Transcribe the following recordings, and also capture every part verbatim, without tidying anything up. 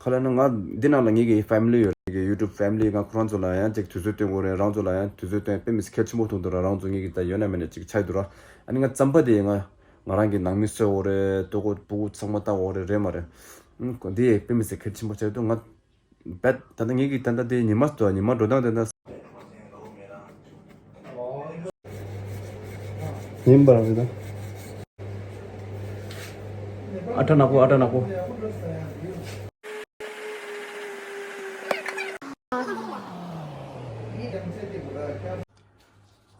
ག་ལ་ན་ང་འདི་ནང་ལ་ངེད་ཀྱི་family་ཡོད་རེད། ངེད་ཀྱི་YouTube family། ང་ཁོ་རང་ཚོ་ལ་ཡང་ཅིག་དུས་ཚོད་སྟོན་དགོས་རེད། རང་ཚོ་ལ་ཡང་དུས་ཚོད་སྟོན་དཔེ་མི་སྲིད་གལ་ཆེན་པོ་མཐོང་འདུག་ར། རང་ཚོ་ངེད་ཀྱི་ད་ཡོད་ན་མེད་ན་ཅིག་ཆགས་འདུག་ར། ཨ་ནི་ང་རྩམ་པ་དེ་ང་ང་རང་གི་ནང་མི་གསོ་དགོས་རེད། ལྟོ་གོས་ཕྲུ་གུ་ཚང་མ་བལྟ་དགོས་རེད། རེད་མ་རེད། ཨང་། འདི་དཔེ་མི་སྲིད་གལ་ཆེན་པོ་ཆགས་འདུག་ང་བད་ད་ལྟ་ངེད་ཀྱི་ད་ལྟ་དེ་ཉི་མ་ད་ཉི་མ་འགྲོ་སྟངས་དེ་ད། ཡིན་པར་རེད་ད། ཨ་ཁྲ་ནག་པོ། ཨ་ཁྲ་ནག་པོ།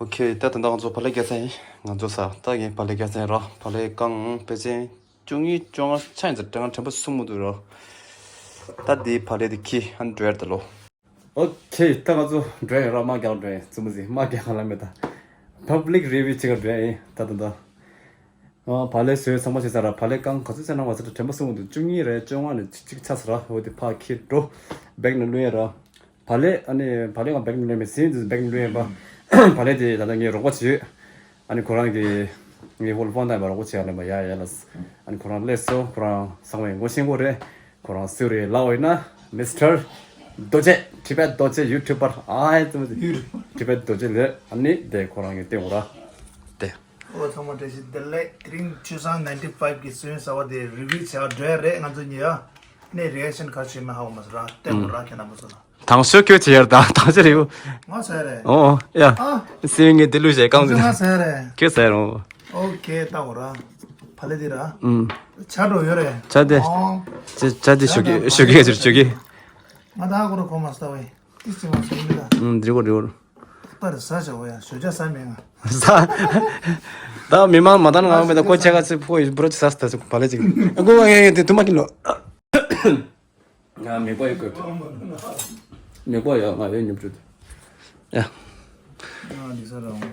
ཨོ་ཁེ། ད་ད་ལྟ་ང་ཚོ་བག་ལེབ་རྒྱག་ས་ཡིན། ང་ཚོ་ས་ད་ངས་བག་ལེབ་རྒྱག་ས་ཡིན་ར། བག་ལེབ་བཀང་། དཔེ་ཆ་བཅུ་གཉིས་བཅོ་ལྔ་ཆགས་ཡིན་ཙང་དྲན་དྲན་པ་གསུམ་མོ་འདུག་ར། ད་འདི་བག་ལེབ་འདི་ཁྱི་ཨན་འགྲོ་ཡར་ད་ལོ། ཨོ་ཁེ། ད་ང་ཚོ་འགྲོ་ཡིན་ར། དམག་རྒྱག་འགྲོ་ཡིན། བཙུན་མོ་ཟིག་དམག་རྒྱག་ག་ལ་མེད་ད། public review་བྱེད་ག་འགྲོ་ཡིན་ད་ད་ད། ཨ། བག་ལེབ་བཟོས་ཚང་མ་བྱས་ཚར་ར། བག་ལེབ་བཀང་། ག་ཚོད་ཚར་ན་བ་ཚར་དྲན་པ་གསུམ་མོ་འདུག་བཅུ་གཉིས་རེད། བཅོ་ལྔ་ནས་གཅིག་ཆགས་ཚར་ར། འོ་དེ་ཕར་ཁྱེར་འགྲོ། བེག་ནང་བླུགས་ཡིན་ར། བག་ལེབ་ཨ་ནི་བག་ལེབ་ང་བེག་ནང་བླུགས་མེད། ཟིན་དུས་བེག་ནང་བླུགས་ཡིན་པ། བག་ལེབ་དེ་ད་ལྟ་ངའི་རོགས་པ་བྱེད་ཡོད། ཨ་ནི་ཁོ་རང་གིས་ངའི་ཧོལ་ཕོན་ད་ཡིན་པ་རོགས་པ་བྱེད་ཡ་ལེན་པ། ཡ་ཡ་ལ། ཨ་ནི་ཁོ་རང་སླེབས་སོང་། ཁོ་རང་ཚང་མས་ངོ་ཤེས་ཀྱི་རེད། ཁོ་རང་སུ་རེད་ལབ་པ་ཡིན་ན། མི་སི་ཊར་རྡོ་རྗེ། ཊི་བེཊ་རྡོ་རྗེ་ཡུ་ཊུ་བར། ཨ་ཡ་ཙི་མ་ཙི། ཊི་བེཊ་རྡོ་རྗེ་ལབ། ཨ་ནི་དེ་ཁོ་རང་གིས་བསྟན་དགོས་ར། དེ། ཨོ་ཚང་མ་བཀྲ་ཤིས་བདེ་ལེགས། དེ་རིང་ཆུ་སྲང་ninety five་གི་སོན་ཟ་བ་དེ་རི་བིའུ་བྱས་པ་འགྲོ་ཡ་རེད། ང་ཚོ་གཉིས་ཡ་ནས་རི་ཨེག་ཤན་ག་རེ་བྱེད་མིན་ཧ་གོ་མ་སོང་ར། བལྟས་དགོས་ར་ཁྱེད་རྣམ་པ་ཚོ་ལ། དང་ཤོས་ཁྱོད་བྱེད་ཡར་དང་དང་ཤོས་རེད་བོ། ང་ཟ་ཡ་རེད། ཨོ་ཨོ་ཡ། ཨ། སེམས་ངས་དེ་ལུས་བྱས་རྐང་ཚོད། ང་ཟ་ཡ་རེད། ཁྱོད་ཟ་ཡ་རོ། ཨོ་ཁེ། ལྟ་དགོས་ར། བག་ལེབ་དེ་ར། ཨུམ། ཇ་འགྲོ་ཡོད་རེད། ཇ་དེ། ཨོ། ཇ་ཇ་དེ་ཞོགས་ཀས་ཞོགས་ཀས་ཟེར་ཞོགས་ཀས། ང་ད་གོ་ར་གོ་མ་སྟ་བས། ཏི་སི་མ་སི་མི་ད། ཨུམ། འགྲིག་གོ་འགྲིག་གོ། པར་ཟ་བྱ་བ་ཡ་ཞོ་ཇ་ཟ་མེད་ང་། ཟ། ད་མི་མང་མ་ད་ང་མེད་ད་ཁོ་ཆེ་ག་ཚི་ཕོ་ཡི་བུ་ར་ཅི་ཟ་སྟ་ཅི་བག་ལེབ་ཅིག་ཨ་ཁོ་ང་ངས་དེ་དུ་མ་ཀི་ལོ། ང་མེད་པ་ཡོད་གི། མེད་པ་ཡོད། ང་ཡོད་ཉོབ་ཅུ། ཡ། ང་འདི་ས་རང་།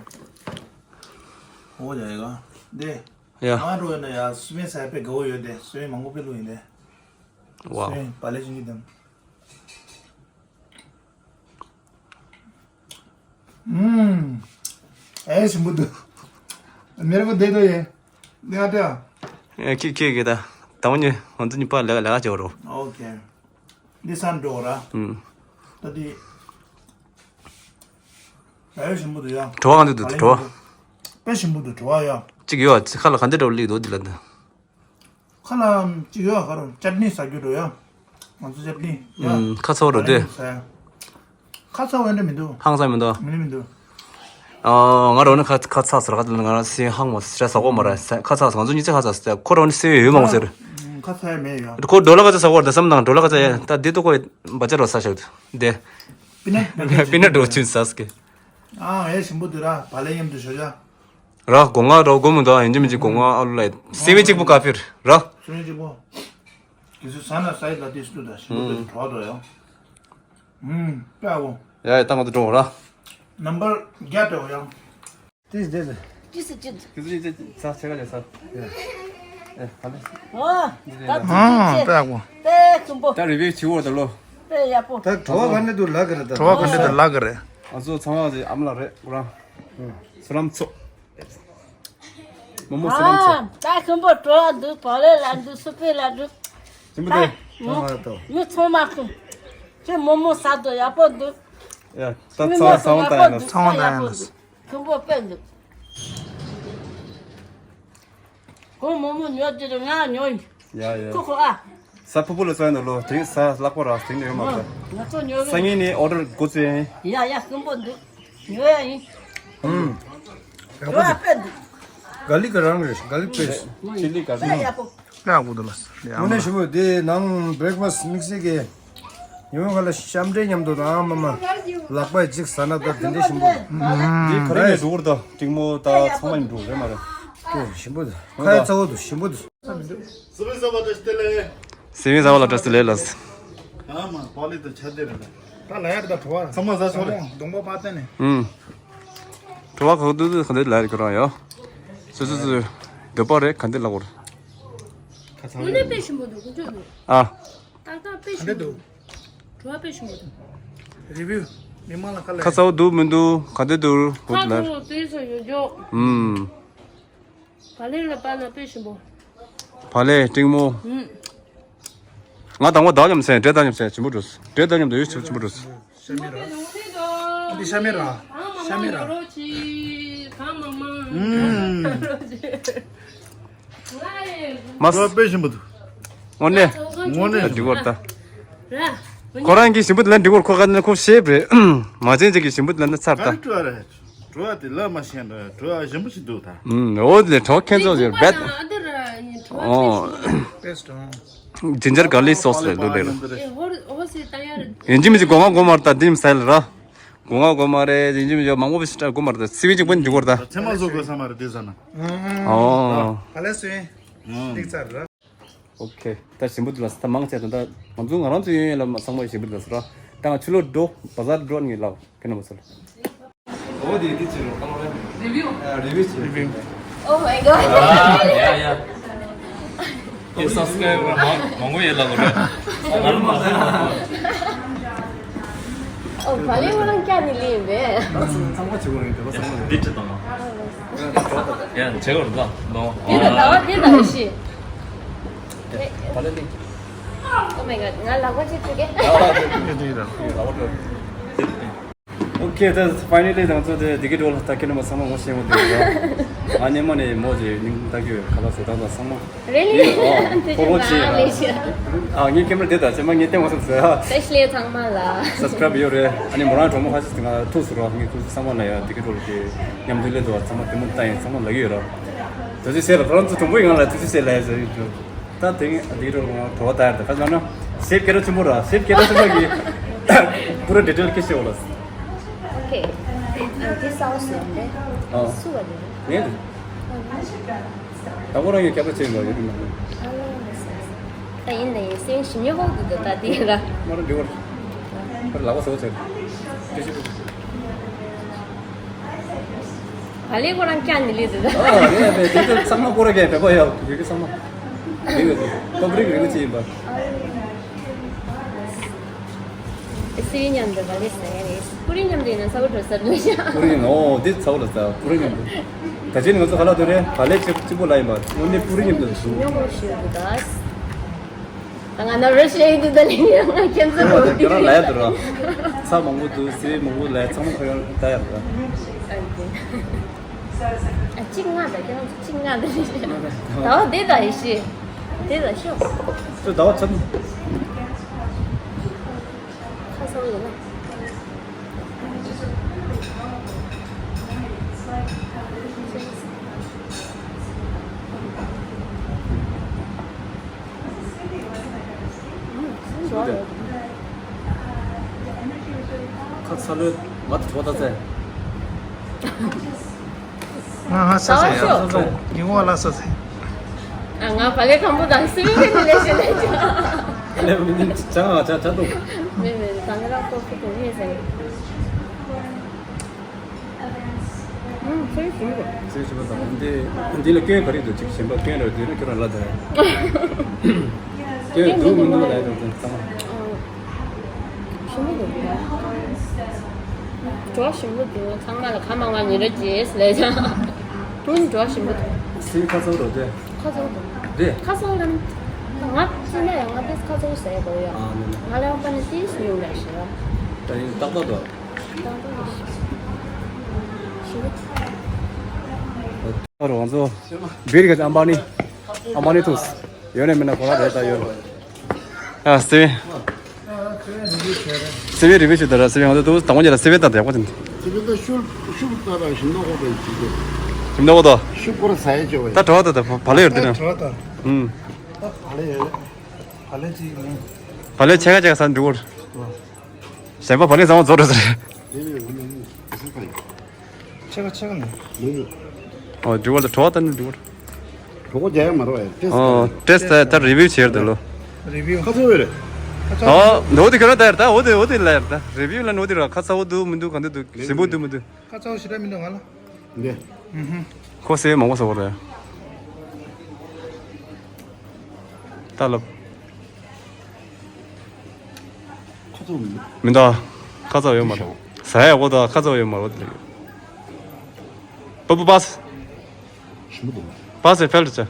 ཨོ་ཡ་ཡ་ག་འདི། ཡ། ང་འགྲོ་ཡོད་ན་ཡ་སུ་མེད་ས་ཡ་དཔེ་དགའ་བོ་ཡོད་དེ། སུ་མེད་མང་པོ་དཔེ་ལུ་ཡིན་དེ། ཝའོ། སུ་མེད་བག་ལེབ་ཅིག་ཉིད་དམ། ཨུམ། ཨེ་ཞིམ་པོ་འདུག་མེར་པོ་བསྡད་དོ་ཡེ། ནེ་ཨ་ཏེ། ཨེ་ཁྱི་ཁྱི་གི་ད། ད་འོ་ཉི་ང་ཚོ་གཉིས་པ་ལས་ཀ་ལས་ཀ་བྱེད་པ་རོ། ཨོ་ཁེ། འདི་སར་འགྲོ་ར། ཨུམ། ད་འདི། ཨེ་ཞིམ་པོ་འདུག་ཡ། བྲོ་བ་གང་འདུག་འདུག་བྲོ་བ། དཔེ་ཞིམ་པོ་འདུག་བྲོ་བ་ཡ། གཅིག་ཡོད་ཨ། ཁ་ལ་ག་འདི་འདྲ་བོ་ལིག་འདུག་འདི་ལ་འདི། ཁ་ལ་ཅི་ཡོད་ཁ་རུ་ཅད་ནི་ཟ་རྒྱུ་འགྲོ་ཡ། ང་ཚོ་ཅད་ནི་ཡ། ཨུམ། ཁ་ཚ་བོ་རུ་དེ། ཁ་ཚ་བོ་འདྲ་མི་འདུག་ཧང་སང་མི་འདུག་མི་ནི་མི་འདུག་ཨ། ང་རོ་ནི་ཁ་ཁ་ཚ་ཟེར་ག་དེ་ང་རང་སེ་ཧང་མོ་སེ་ཟ་གོ་མ་ར། ཁ་ཚ་ང་ཚོ་གཉིས་ཆ་ཁ་ཚ་ཟེར། ཁོ་རོ་ནི་སེ་ཡོད་མང་ཟེར། ཁ་ཚ་ཡ་མེད་ཡ། ཁོ་འགྲོ་ལ་ཁ་ཚ་ཟ་གོ་ར་དེ་བསམ་དང་འགྲོ་ལ་ཁ་ཚ་ཡ། ད་དེ་ཏོ་ཁོ་བ་ཅ་རོ་ས་ཤག་དེ། པི་ན་པི་ན་འགྲོ་ཆུན་ཟ་སྐེ། ཨ་ཨེ་ཞིམ་པོ་འདུག་ར། བག་ལེབ་མཉམ་དུ་ཞོ་ཡ། ར་སྒོ་ང་ར་སྒོ་མི་འདུག་ཡིན་གཅིག་མིན་གཅིག་སྒོ་ང་ཨ་ལུ་ལ་སེ་བི་གཅིག་པུ་ཀ་ཕིར་ར། སེ་བི་གཅིག་པུ། དེ་ཚོ་ཟ་ན་ས་ཡི་ད་དེ་སུ་ད་ཞིམ་པོ་འདུག་གྲོགས་འགྲོ་ཡ། ཨུམ། པེ་ཨ་བོ། ཡ་ཡ་ད་ང་ཚོ་འགྲོ་ར། ནམ་བར་བརྒྱ་འགྲོ་ཡ། ཏིས་ཏིས། ཏིས་ཏིས། ཏིས་ཏིས་ས་ཆེ་ག་ལས་ས། ཨེ་ཧ་ལས། ཨོ། ད་ཨ་པེ་ཨ་ཀོ། པེ་ཁུམ་པོ། ད་རི་བིའུ་བྱེད་འོ་ད་ལོ། པེ་ཡ་པོ། ད་བྲོ་བ་ག་འདྲ་འདུག་ལབ་གི་རེད་ད། བྲོ་བ་ག་འདྲ་འདུག་ལབ་གི་རེད། ང་ཚོ་ཚང་མ་ཨ་མ་ལགས་རེད་ཁོ་རང་། སུ་ལམ་ཚོ། མོ་མོ་སུ་ལམ་ཚོ། ཨ་ད་ཁུམ་པོ་བྲོ་བ་འདུག་བག་ལེབ་ལ་འདུག་སུ་པེ་ལ་འདུག་ཅི་མི་དེ། ད་མོ་མི་ཚང་མ་ཁུམ། ཁྱོད་མོ་མོ་ཟ་དོ་ཡག་པོ་འདུག་ཡ་ད་ཚང་མ་ཚང་མ་ད་ཡང་ལ། ཚང་མ་ད་ཡང་ལ། ཁུམ་པོ་དཔེ་འདུག་ཁོང་མོ་མོ་ཉོ་རྒྱུ་རེད། ང་ཉོ་ཡིན། ཡ་ཡ། ཁོ་ཁོ་ཨ། ས་ཕུ་ཕུ་ལ་ཚོ་ཡིན་ནོ་ལོ། དེ་རིང་ས་ལྷག་པོ་ར་དེ་རིང་ནས་ཡོད་མ་རེད། ང་ཚོ་ཉོ་གི་སང་ཉིན་ནས་ཨོ་ཌར་འགོ་བཙུགས་ཡིན། ཡ་ཡ་ཁུམ་པོ་འདུག་ཉོ་ཡ་ཡིན། ཨུམ། ཉོ་ཡ་དཔེ་འདུག་ག་ལི་ག་རང་རེད། ག་ལི་པེ་རེད། ཆི་ལི་ག་རང་། ཡག་པོ་འདུག་ལ། དངོས་གནས་ཞུ་བོ་དེ་ནང་བྷི་རེག་ཕ་སི་དམིགས་བསལ་གྱི། ཉི་མ་ག་ལ་ཤམ་འདྲེ་མཉམ་དུ་དང་མ་མ། ལག་པ་གཅིག་ཟ་ན་ད་དེ་འདྲའི་ཞིམ་པོ། འདི་ག་རེ་ནས་འགྲོ་གི་རེད་ད། ཏིང་མོ་ད་ཚང་མ་ནས་འགྲོ་གི་རེད་མ་རེད། ཏོ་ཞིམ་པོ་འདུག་ཁ་ཡ་ཚ་བོ་འདུག་ཞིམ་པོ་འདུག་སེ་བན་ཟ་བ་ལ་བཀྲ་ཤིས་བདེ་ལེགས། སེ་བན་ཟ་བ་ལ་བཀྲ་ཤིས་བདེ་ལེགས་ལགས། ཨ་མ་པ་ལི་ད་ཆ་དེ་རེད་ད། ད་ལ་ཡར་ད་བྲོ་བ། ཚང་མ་ཟ་ཆོག་རེད། གདོང་པ་པ་བསྟན་ནས། ཨུམ། བྲོ་བ་ག་དུས་དུས་ག་འདྲ་ལ་ཡར་གི་རང་ཡོ། སོ་སོ་སོ། འདོད་པ་རེད་ག་འདྲ་ལ་གོ་རེད། ཁ་ཚ་བོ། དངོས་གནས་དཔེ་ཞིམ་པོ་འདུག་དཀོན་མཆོག་གི། ཨ། ཏག་ཏག་དཔེ་ཞིམ་པོ་འདུག་བྲོ་བ་དཔེ་ཞིམ་པོ་འདུག་རི་བིའུ། མི་མང་ལ་ཁ་ལ། ཁ་ཚ་བོ་འདུག་མི་འདུག་ག་འདྲ་འདུག་ཁ་ཚ་བོ་དེ་ཚོ་ཡོད་འཇོག་ཨུམ། བག་ལེབ་ལ་པ་ན་དཔེ་ཞིམ་པོ། བག་ལེབ་ཏིང་མོ། ཨུམ། ང་དང་པོ་བདག་མཉམ་ཟེར། འདྲེ་བདག་མཉམ་ཟེར། ཆེན་པོ་འགྲོ། འདྲེ་བདག་མཉམ་དུ་ཡོད། ཆེན་པོ་འགྲོ། འདི་ཤ་མེད་ར། ཤ་མེད་ར། ཨུམ། མ་སོ་དཔེ་ཞིམ་པོ་འདུག་དངོས་གནས། དངོས་གནས་འགྲིག་གོ་ད། ཁོ་རང་གི་ཞིམ་པོ་དེ་ལ་འགྲིག་གོ། ཁོ་ག་ནས་ཁོ་ཤེས་པ་རེད། མ་བྱན་ཅིག་གི་ཞིམ་པོ་དེ་ལ་ནི་ཚར་ད། གྲོ་བ་དེ་ལ་མ་ཤེས་འགྲོ། གྲོ་བ་ཞིམ་པོ་ཞིག་འདུག་ད། ཨུམ། འོ་དེ་གྲོ་ཁྱེད་ཚོ་ཡོད་བེད། ཨོ། Best. Ginger garlic sauce རེད་འདུག་དེ་ར། ཡིན་གཅིག་མིན་གཅིག་སྒོ་ང་སྒོ་མར་ད་འདིམ་སལ་ར། སྒོ་ང་སྒོ་མ་རེད། ཡིན་གཅིག་མིན་གཅིག་མང་པོ་བྱས་སྒོ་མར་ད་སི་བི་གཅིག་པོ་འཇུག་གོ་ད། ཚེ་མ་བཟོ་དགོས་ས་མ་རེད་དེ་ཟ་ན། ཨོ། ཧ་ལས་སུ་ཡིན། འགྲིག་ཚར་ར། ཨོ་ཁེ། ད་ཞིམ་པོ་འདུག་ལ་ད་མང་ཆེ་ད་ང་ཚོ་ང་རང་ཚོ་ཡོད་ཡོད་ལ་ཚང་མ་ཞིམ་པོ་འདུག་ལ་ད་ང་ཕྱི་ལོགས་འགྲོ་བ་ཟར་འགྲོ་ངེས་ལ་ཁེ་ན་མ་སོལ། ཨོ་དེ་དེ་ཅི་རུ་ཁ་ལོ་རེ། Review. ཨ་རི་བིའུ་ཅི། Review. Oh my god. ཡ་ཡ། ཡ་ཡ། ཡ་སབ་སི་ཀ་རའི་བར་མང་མང་པོ་ཡོད་ལ་གོ་རེ། ང་ལ་མ་ཟེར་ན། ཨོ་བ་ལེ་ཁོ་རང་སྐྱ་ནི་ལི་ཡིན་པས། ཚང་མ་བྱེད་དགོས་རེད་དེ་ཚང་མ་རེད། འདི་ཅི་དང་། ཡ་བྱེད་དགོས་རེད་ད་ནོ། དེ་ད་ད་བ་དེ་ད་ཡོད་ཤི། བ་ལེ་ལི། Oh my god. ང་ལག་པ་ཅིག་བཙུགས་གེ། ཡ་ཡ་ཡ། ཨོ་ཁེ། ད་ཕའི་ནལ་ལི་ང་ཚོ་དེ་དེ་གི་འགྲོ་ལ་ད་ཁེ་ན་མ་ཚང་མ་ངོ་ཤེས་མོ་དེ་ར། ང་སྙེ་མ་ནས་མོ་ཅིག་སྙིང་ད་གི་ཁ་ལག་ཟས་སྟངས་དང་ཚང་མ། Really? ཨོ་དེ་ཁོ་ཁོ་ཅི་ང་ལས་ཤེས། ཨ་ངའི་ཁེ་མ་ར་དེ་ད་ཅེ་མ་ངའི་ལྟད་མོ་སོང་ཟེར་ཨ། Especially ཚང་མ་ལ། Subscribe ཡོད་རེད། ཨ་ནི་མོ་རང་གྲོགས་མོ་ཁ་ཤས་ང་ཐུག་སོང་ར། ངའི་ཐུག་ཚང་མ་ལ་ཡ་དེ་གི་འགྲོ་ལ་དེ་མཉམ་དུ་ལས་དོ་ཚང་མ་དེ་མོ་ལྟ་ཡིན་ཚང་མ་ལ་ཡོད་ར། ད་ཅི་ཟེར་ར་ཁོ་རང་ཚོ་གྲོགས་མོ་ཡིན་ང་ལ་ད་ཅི་ཟེར་ལ་ཡ་ཟེར་ཡོད་ར། ད་དེ་ཨ་དེ་རུ་ང་གྲོ་བ་ད་ཡར་ད་ཁ་སང་ན་ཤེབ་སྐད་གྲགས་ཆེན་པོ་ར། ཤེབ་སྐད་གྲགས་ཆེན་པོ་གི་པུ་ར་ཌི་ཊེལ་སྐད་ཤེས་འོ་ལ། Okay. And this house ཡོད་རེད། ཨ། སུ་བ་རེད། ངས་རེད། ད་ཁོ་རང་གི་སྐད་གྲགས་ཆེན་པོ་ཡོད་རེད་མ་རེད། ཨ་ལ་ལ་ས་ས། ད་ཡིན་ད་ཡིན་སེང་ཞིམ་ཉོ་ཧོ་གི་ད་ད་དེ་ར། མ་ར་འདི་བར། ལག་པ་ཟ་བ་ཟེར། ཏི་ཤུ་པེ་པར། བ་ལེ་ཁོ་རང་སྐྱ་ནི་ལི་དུ་ད། ཨ་རེད་རེད། དེ་ཚོ་ཚང་མ་ཁོ་རང་གི་བེ་པ་ཡ་ཡོད་གི་ཚང་མ། རེད་རེད། པབ་ལིག་རེད་ཅི་ཡིན་པ། སི་ཉམས་དུ་བ་ལེ་ཟེར་རེད། ཀུ་རེ་ཉམས་དུ་ཡིན་ན་ཚ་བོ་འགྲོ་ས་འགྲོ་ཤག་ཀུ་རེ་ནོ་འདི་ཚ་བོ་ལ་ཟ་ཀུ་རེ་ཉམས་དུ། ད་ཅི་ནི་ང་ཚོ་ཁ་ལག་དོན་རེད། བ་ལེ་གཅིག་གཅིག་པོ་ལ་ཡིན་པ་དངོས་གནས་ཀུ་རེ་ཉམས་དུ་ཞུ། ཉོ་མོ་ཞུ་དུ་ད། ད་ང་ན་རུ་ཤེས་ཡིན་དུ་ད་ལེ་ཡང་ང་ཁྱེད་ཚོ་ཁྱོད་རང་ལ་ཡ་དུ་ར། ཚ་མང་པོ་འདུག་སེ་མང་པོ་ལ་ཡ་ཚང་མ་ཁོ་ཡང་ད་ཡ་ར། ཨ་གཅིག་ང་ད་ཁྱེད་རང་ཚོ་གཅིག་ང་ད་ལེ་ཤེས། ད་བ་དེ་ད་ཡི་ཤེས། དེ་ད་ཤོག་ཚོ་ད་བ་ཚ་མོ། ཁ་སང་ཡོད་ན། ཁ་ཚ་ལོས་མ་དེ་གྲོགས་ད་ཚེ། ང་ང་ས་ས་ཡ། ས་ས། ཉི་འོག་ལ་ས་ས། ཨ་ང་བ་ལེ་ཁམ་བུ་དང་སི་ལིང་གི་ལས་བྱེད་ལས་བྱེད། ལས་མི་ཉིན་ཅང་ང་ཅང་ཅང་ཏུ། མེ་མེ་ད་ང་རང་ཁོ་ཁོ་དུ་ངེས་ཟེར། ཨུམ་ཚེ་ཞིམ་པོ། ཚེ་ཞིམ་པོ་དང་འདི་འདི་ལ་སྐྱོན་ག་རེ་འདུག་ཅིག་ཞིམ་པ་སྐྱོན་རེད་འདི་ནི་ཁྱོད་རང་ལ་དང་། སྐྱོན་འདུག་མི་འདུག་ལ་ཡོད་དང་ཚང་མ། ཞིམ་པོ་འདུག་བྲོ་ཞིམ་པོ་འདུག་ཚང་མ་ལ་ག་མང་བ་ཉེ་ར་རྗེས་ལས་ཀྱང་། ཀུན་བྲོ་ཞིམ་པོ་འདུག་སེམས་ཁ་ཚ་རོ་དེ། ཁ་ཚ་རོ་དེ། ཁ་ཚ་རོ་ལ། ང་ཚོ་ནས་ཡང་ང་དེ་ཁ་ཚ་རོ་ཟ་ཡ་གོ་ཡ། ཨ་ནི་ནི། ང་ལ་ཡང་པ་ནི་ཏིས་ཉུང་ར་ཞེས་ར། ད་ཡིན་ཏག་ཏག་དོ། ཏག་ཏག་ཞིམ་པོ། ཨ་རོ་ང་ཚོ་བིར་གི་ཨམ་བ་ནི་ཨམ་བ་ནི་ཐུགས་ཡོད་ནས་མིན་ན་ཁོ་ར་རེད་ད་ཡོད་རོ། ཨ་སེ་བེ། སེ་བེ་རི་བིའུ་ཞུ་ད་ར་སེ་བེ་ང་ཚོ་དུ་དང་པོ་རྒྱ་ལ་སེ་བེ་ད་ད་ཡག་པོ་དེ་འདུག་སེ་བེ་ད་ཤུབ་ཤུབ་ད་ར་ཞིམ་ནོ་ཧོ་ད་ཡིན་ཅིག་དེ། ཞིམ་ནོ་ཧོ་ད། ཤུབ་ཁོ་ར་ས་ཡ་ཅོ་བ་ཡིན། ད་གྲོ་ད་ད་བ་ལེ་ཡོད་དེ་ན། གྲོ་ད། ཨུམ། ད་བ་ལེ་ཡོད། བ་ལེ་ཅིག་ཡིན། བ་ལེ་ཆེ་ག་ཆེ་ག་ས་འདུག་གོ། གཞན་པ་བ་ལེ་ཚང་མ་རྫོགས་འགྲོ་ཟེར། ཆེ་ག་ཆེ་ག་ནི། ཨོ་འགྲིག་པ་ལ་གྲོགས་དང་ནི་འགྲིག་པ། གྲོགས་རྒྱ་ཡ་མ་རོ་ཨེ། ཨོ་ཏེས་ད་ད་རི་བིའུ་བྱེད་དེ་ལོ། རི་བིའུ། ཁ་ཚ་བོ་རེད། ཨོ་འོ་དེ་ཁྱོད་རང་ད་ཡར་ད་འོ་དེ་འོ་དེ་ལ་ཡར་ད་རི་བིའུ་ལ་འོ་དེ་ར་ཁ་ཚ་བོ་འདུག་མི་འདུག་ག་འདུག་འདུག་ཞིམ་པོ་འདུག་མི་འདུག་ཁ་ཚ་བོ་ཞེ་དྲག་མི་འདུག་ང་ལ། འདི། ཁོ་སེ་མང་པོ་ཟ་བ་རེད། ད་ལབ། ཁ་ཚ་བོ་མི་འདུག་མི་འདུག་ཁ་ཚ་བོ་ཡོད་མ་རེད། ཟ་ཡ་གོ་ད་ཁ་ཚ་བོ་ཡོད་མ་རེད། པ་པ་པ་སི། ཞིམ་པོ་འདུག་པ་སི་ཕེལ་ཏུ་ཆ།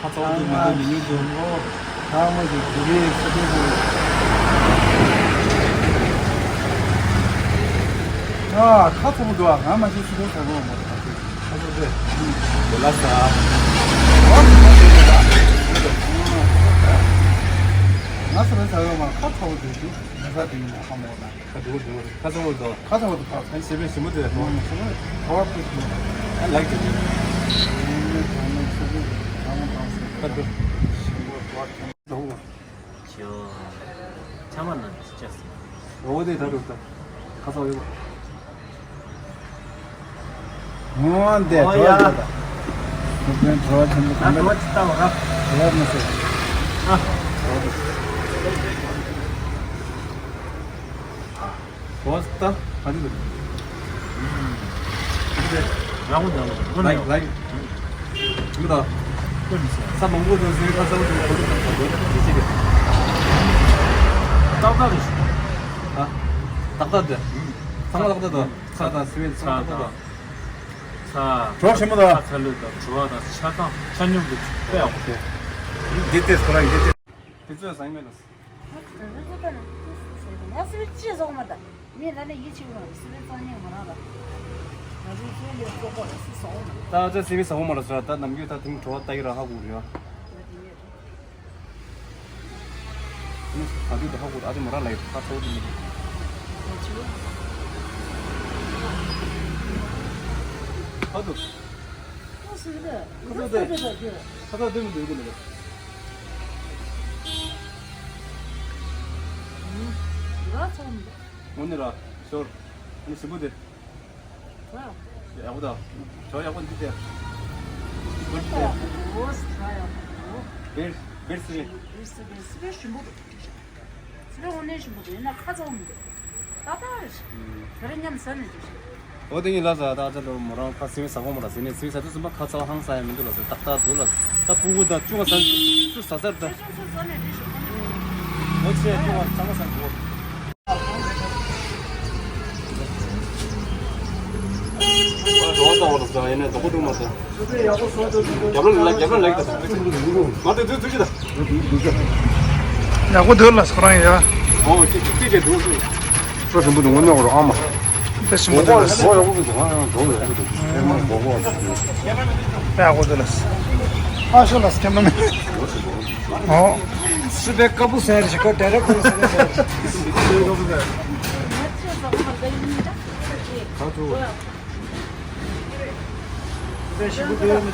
ཁ་ཚ་བོ་འདུག་མི་འདུག་མི་ཉུང་འདུག་ཨ་མ་ཞིག་དེ་རིང་ཁ་ཚ་བོ། ཨ་ཁ་ཚ་བོ་འདུག་ཨ་ང་མ་ཞིག་སུ་ཁོ་ཚ་བོ་མ་ཁ་ཚ་བོ་འདུག་ལ་ས། ང་ས་ར་ཚ་བོ་མ་ཁ་ཚ་བོ་འདུག་ཞུ། ང་ས་དེ་ཡིན་ན་ཧ་མོ་ན། ཁ་དུག་དུག་ཁ་ཚ་བོ་དོ། ཁ་ཚ་བོ་དོ་ཁ། ཨ་ནི་སེ་བའི་ཞིམ་པོ་དེ་ལ་ཧ་མོ་ན་ཤི་བོ། ཁ་བ་ཕུད་ཤི་བོ། ཨ་ལགས་ཀྱི་དེ། ཁ་དུག་ཞིམ་པོ་བ་ཁྱམ་དོ། ཁྱོ། ཆ་མ་ན་ཅི་ཅེས། འོ་དེ་ད་རུ་ད། ཁ་ཚ་བོ་ཡོད་པ། འོ་འདི་ཨོ་ཡ། གྲོགས་ཡོད་ད། ཁོ་ཚོའི་གྲོགས་ཆེན་པོ་ད་གང་གྲོགས་ཅི་ལྟ་བ་ར། གྲོགས་མི་ཟེར། ཨ། གྲོགས་ད་ག་ཅི་འདུག་ཡག་པོ་འདུག་ལའིག་ལའིག་མི་ད། ས་མང་པོ་འདུག་ཟེར་ཁ་ཚ་བོ་འདུག་ཁོ་ཚོ་ད་ག་ཅི་གི། ཏག་ཏག་རེད། ཨ། ཏག་ཏག་འདི། ཚང་མ་ཏག་ཏག་འདུག་ཁ་དང་སི་མེན་ཚང་མ་ཏག་ཏག་འདུག་ཚ། གྲོགས་ཞིམ་པོ་དང་། ཚ་ལུད་དང་བྲོ་བ་དང་ཆ་ཚང་ཆ་སྙོམས་ཀྱི་དཔེ་ཡག་པོ། འདི་ལྟས་ཁོ་རང་འདི་ལྟས། དེ་ཚོས་བཟང་མེད་ལ། ང་སི་བི་ཅི་བཟོ་མ་ད། མི་ལ་ནས་ཡིད་ཆེས་མ་རེད། སི་བི་རྩ་ཉེ་མ་རང་ལ། ང་ཚོའི་ཚོའི་ལས་གཙོ་བོ་ལ་སི་བཟོ་མ། ད་ཚ་སི་བི་བཟོ་མ་ལ་ཟ་ད་ནམ་རྒྱུན་ད་དེང་བྲོ་བ་ལྟ་ཡི་ར་ཧ་གོ་རེད། ད་དུས་ད་ཧ་གོ་ཨ་ཅེ་མོ་རང་ལ་ཡི་ད་ཚོ་དུ་མི་འདུག་ཧ་དུ། ཁ་ཚ་དེ། ཁ་ཚ་དེ་མི་འདུག་གི་མི་འདུག་ངོ་ནི་ར་ཞོར་ནི་ཞིམ་པོ་དེ། ཡག་པོ་དང་། ཇོ་ཡག་པོ་འདི་སྟེར། འོ་ས་ཡག་པོ། བེར་བེར་སི་བེ། བེར་སི་བེ་སི་བེ་ཞིམ་པོ་འདུག་སི་བེ་དངོས་གནས་ཞིམ་པོ་འདུག་ཡིན་ན་ཁ་ཚ་བོ་མི་འདུག་ཏག་ཏག་རེད། ད་རེས་མཉམ་ཟ་ནས་འདུག་འོ་དེ་ཡིན་ལ་ཟ་ད་ཨ་ཅག་ལོ་མོ་རང་ཁ་སི་བེ་ཟ་གོ་མོ་ལ་ཟེར་ནས་སི་བེ་ཟ་དུས་ཙམ་པ་ཁ་ཚ་བ་ཧང་ཟ་ཡ་མི་འདུག་ལ་ཟེར་ཏག་ཏག་འདུག་ལ་ཟེར། ད་སྤུ་གུ་ད་ཆུང་བ་ཟ་ཆུ་ཟ་ཟ་རེད་ད། ཆུང་ཆུང་ཟ་ནས་འདུག་ཞིག་འོ་ཆེ་ཆུང་བ་ཚང་མ་ཟ་འདུག་རོ་ད་འོ་ད་ཡིན་ནས་དོག་པོ་དུ་མ་ཟ། རྒྱབ་ལོ་ལ་རྒྱབ་ལོ་ལེགས་ད། མ་དུ་དུ་དུ་ཅི་ད། ཡག་པོ་འདུག་ལ་སོ་རང་ཡ། ཨོ་ཅི་ཅི་ཅི་ཅི་དུ་དུ། ཁྲོ་ཞིམ་པོ་འདུག་ངོ་ནོར་རོ་ཨ་མ། དཔེ་ཞིམ་པོ་འདུག་ལ་སོ། ཡག་པོ་འདུག་ང་ཡང་འགྲོ་ཡག་པོ་འདུག་ཨེ་མ་འགྲོ་གོ་ཨ་ཅི། དཔེ་ཡག་པོ་འདུག་ལ་སོ། ཨ་ཤོ་ལ་སོ་ཁྱམ་ན་མེད། ཨོ། སི་བེ་ཀ་པུ་ཟེར་ཞིག་གོ་ཌའི་རེག་ཀོ་ཟེར་ཟེར། ད་ཚོ། ཨ་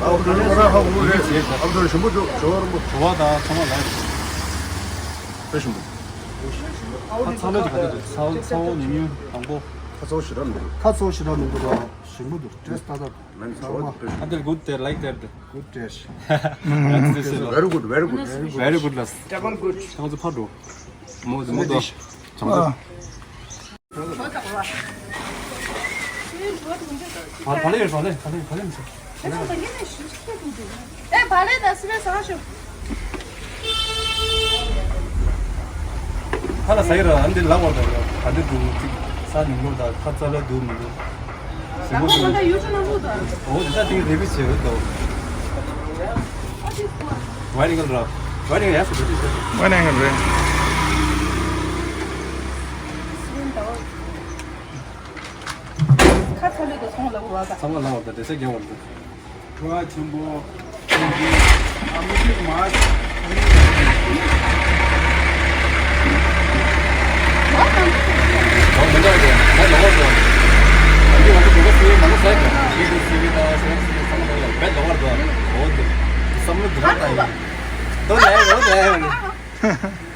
བུ་ར་ཧ་བུ་རེ། ཨ་བུ་ར་ཞིམ་པོ་འདུག་ཇོ་བོ་རིན་པོ། ཇོ་བོ་དང་ཚང་མ་ལ་རེད། དཔེ་ཞིམ་པོ། ཁ་ཚ་ལོ་ག་དུས་ཚ་བོ་ཚ་བོ་ཉུང་ཉུང་དང་པོ། ཁ་ཚ་བོ་ཞེ་དྲག་མི་འདུག་ཁ་ཚ་བོ་ཞེ་དྲག་མི་འདུག་ར་ཞིམ་པོ་འདུག་ཊེ་སི་ཊི་ཏག་ཏག་འདུག་ཨ་འདིར་good there like there འདུག good taste། Very good, very good, very good. Very good ལ། Double good. ཁྱང་ཚོ་ཕར་འགྲོ། མོ་མོ་དོ། ཁྱང་ཚོ། བ་ལེ་བ་ལེ་བ་ལེ་བ་ལེ་མི་ཤེས། ཨེ་བ་ལེ་དང་སི་པན་ཟ་བ་ཤོག་ཁ་ལ་ཟ་ཡི་ར་ཨ་འདི་ལ་བར་དང་ག་འདི་འདུག་ཅིག་ས་ཉུང་ལོ་དང་ཁ་ཚ་ལ་འདུག་མི་འདུག་ཟིན་པོ་འདུག་ད་ཡུ་ཊུབ་ནང་ལུགས་དང་། འོ་འདི་ད་ཅིག་རེ་བི་བྱེད་འོས་དོ། ཨ་ཅིག་ཁོ། Wide angle ར། Wide angle ཡག་སོ་འདུག་ཅིག་ཟེར། Wide angle རེད། ཁ་ཚ་ལོས་དང་ཚོང་ལ་བ་ག་ཚང་མ་ལ་བར་དང་འདྲེ་ས་རྒྱ་བར་དང་། བྲོ་བ་ཆེན་པོ། ཨ་མི་ཤིག་མ། ཨོ་མི་འདྲ་བ་དེ་ད་ལོག་པར་འགྲོ། ཨ་འདི་ང་ཚོ་གོ་སྐབས་སུ་མང་པོ་ཟ་གི་ཡིན་དུས་སི་བི་དང་སི་བི་སི་བི་ཚང་མ་ལ་བས་ལོག་པར་འགྲོ། འོ་དེ་བསམ་བློ་འདི་ལྟར་བཏང་ཡིན། ལོ་ལས་ལོ་ལས།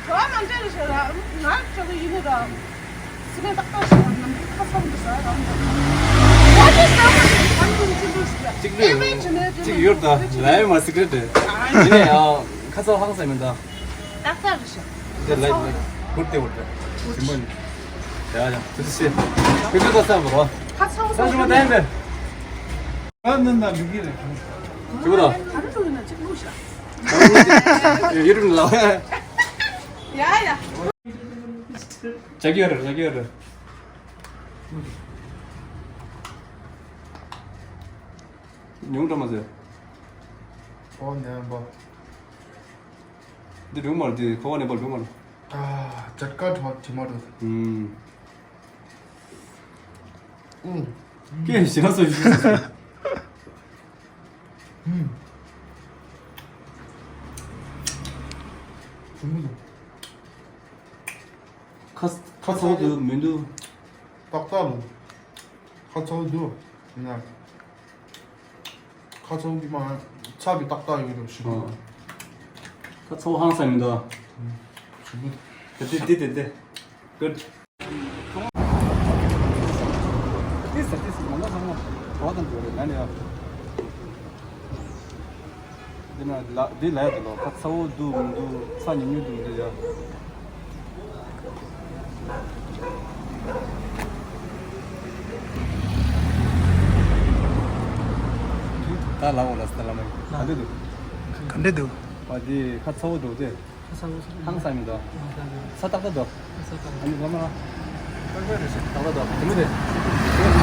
བྲོ་བ་མ་འདྲ་རེད་ཤག་ར་ང་ཚོ་ཡིན་ནི་ར། སི་ལེན་ཏག་ཏག་ཞིག་ལ་ནམ་རྒྱུན་ཁ་ཚ་མི་འདུག་ཟེར་རང་གཅིག་ལོས་གཅིག་ཡོད་ད་ལའི་མ་སི་ཀྲེ་ཊི་ཡིན་ནས་ཡང་ཁ་ཚ་ཧང་སང་མི་འདུག་ཏག་ཏག་རེད་ཤག་དེ་ལའི་ལའི་གུར་ཏེ་འོར་ཏེ་ཞིམ་པོ་ནི་ཡ་ཡ་དེ་ཚོ་ཤེས་ཁྱོད་ཚོ་ད་ས་བོ་རོ་ཁ་ཚ་ཧང་སང་ཞུ་མ་ད་ཡིན་པས། ང་ནི་ན་མི་གི་རེད། ཅི་བོ་ད། ད་རུ་ཡིན་ན་གཅིག་ལུས་ཤག་ཡུ་རུ་ལ། ཡ་ཡ། ཇ་གི་ཡོད་རེད། ཇ་གི་ཡོད་རེད། ཉུང་དྲ་མ་ཟེར། ཨོ་ནན་པ། འདི་འགྲོ་མ་རེད། འདི་ཁོ་བ་ནས་པར་འགྲོ་མ་རེད། ཨ། ཇ་ཀ་ཊ་ཊི་མ་རེད། ཨུམ། ཨུམ། སྐད་ཞེ་ན་སོ་ཞིག་ཨུམ། ཞིམ་པོ་འདུག་ཁ་ཁ་ཚ་བོ་འདུག་མི་འདུག་ཏག་ཏག་ལ། ཁ་ཚ་བོ་འདུག་ཡིན་ན། ཁ་ཚ་བོ་གི་མ་ཚ་བའི་ཏག་ཏག་ཡོད་རེད་ཞུ། ཁ་ཚ་བོ་ཧང་སང་མི་འདུག་ཞུ། དེ་དེ་དེ་དེ། Good. ཏིས་ཏིས་མང་ལ་ཚང་མ་གྲོགས་དང་འགྲོ་རེད་ན་ནི་ཡ། འདི་ན་ལ་འདི་ལ་ཡ་དེ་ལོ་ཁ་ཚ་བོ་འདུག་མི་འདུག་ཚ་ཉུང་ཉུང་འདུག་མི་འདུག་ཡ། ད་ལ་འོ་ལ་སྟ་ལ་མ་ཡིན་ག་འདྲ་འདུག་ག་འདྲ་འདུག་ཨ་འདི་ཁ་ཚ་བོ་འདུག་སྟེ། ཧང་སང་མི་འདུག་ས་ཏག་ཏག་འདུག་ཨ་ནི་ལོ་མ་ཏག་ཏག་འདུག་དེ་མི་དེ།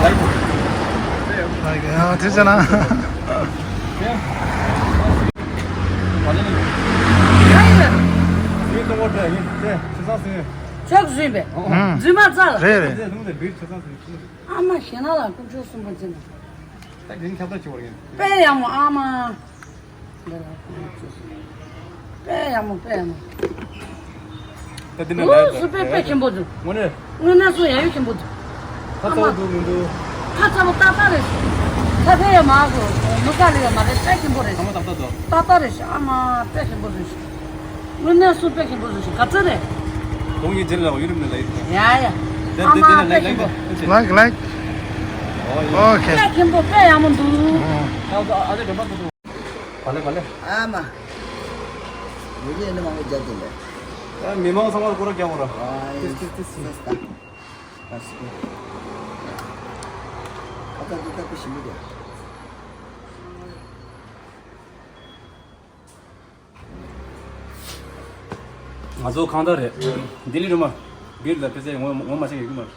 ལའིག་ཡ་དེ་ཟེར་ན། ཡུལ་གཏོང་བར་འདྲ་ཡིན་ཏེ་ཁྱེད་ཚང་ཟིན། ཕྱོགས་ཟིན་པས། ཨང་། རྫུན་མ་རྩ་ལ། རེད་རེད། ཏེ་ལུང་དེ་བིར་ཁྱེད་ཚང་ཟིན། ཨ་མ་ཞེ་ན་ལ་དཀོན་མཆོག་གསུམ་པོ་འཛིན་པ། ད་གིན་ཁྱབ་བསྒྲགས་བྱེད་བར་ཡིན། དཔེ་ཡག་མོ་ཨ་མ། དཔེ་ཡག་མོ་དཔེ་ཡག་མོ། ད་འདི་ནས་ལས་ཨུ་སུ་དཔེ་དཔེ་ཆེན་པོ་འདུག་དངོས་གནས། དངོས་གནས་སུ་ཡ་ཡོ་ཆེན་པོ་འདུག་ཁ་ཚ་བོ་འདུག་མི་འདུག་ཁ་ཚ་བོ་ཏག་ཏག་རེད། ཁ་ཚ་ཡ་མ་གོ། མི་ཁ་ལ་ཡ་མ་རེད། དཔེ་ཆེན་པོ་རེད། ཚང་མ་ཏག་ཏག་འདུག་ཏག་ཏག་རེད་ཤག་ཨ་མ་དཔེ་ཆེན་པོ་རེད་ཤག་དངོས་གནས་སུ་དཔེ་ཆེན་པོ་རེད་ཤག་ག་ཚོད་རེད། དགོང་ཡིན་རྗེས་ལ་ཡུ་རུབ་ནས་ལ་ཡིན། ཡ་ཡ། དེ་ཨ་དེ་མ་དེ་ནས་དཔེ་ལ་ཆེན་པོ། ལའིག་ལའིག་ཨོ་ཡ། ཨོ་ཁེ། དཔེ་ཆེན་པོ་དཔེ་ཡག་མོ་འདུག་ཨ་ཨ་ཨ་དེ་འགྲོ་མ་ཐུབ་འདུག་ག་ལེ་ག་ལེ། ཨ་མ། ཡོད་ཡོད་ནི་མང་པོ་རྒྱབ་དེ་ལས། ཨ་མི་མང་ཚང་མར་སྐོར་ར་རྒྱག་འོ་ར། ཨ་ཏིས་ཏིས་ཏིས་ཏིས། ཨ་སི། ཨ་ཏི་ཏ་པི་ཞིམ་པོ་རྒྱག་ང་ཚོ་གང་ལྟར་རེད། ལྡི་ལི་རུ་མ། བིར་དང་ཕེ་ཚེ་ངོ་ངོ་མ་ཤེས་ཡོད་ཀྱི་མ་རེད།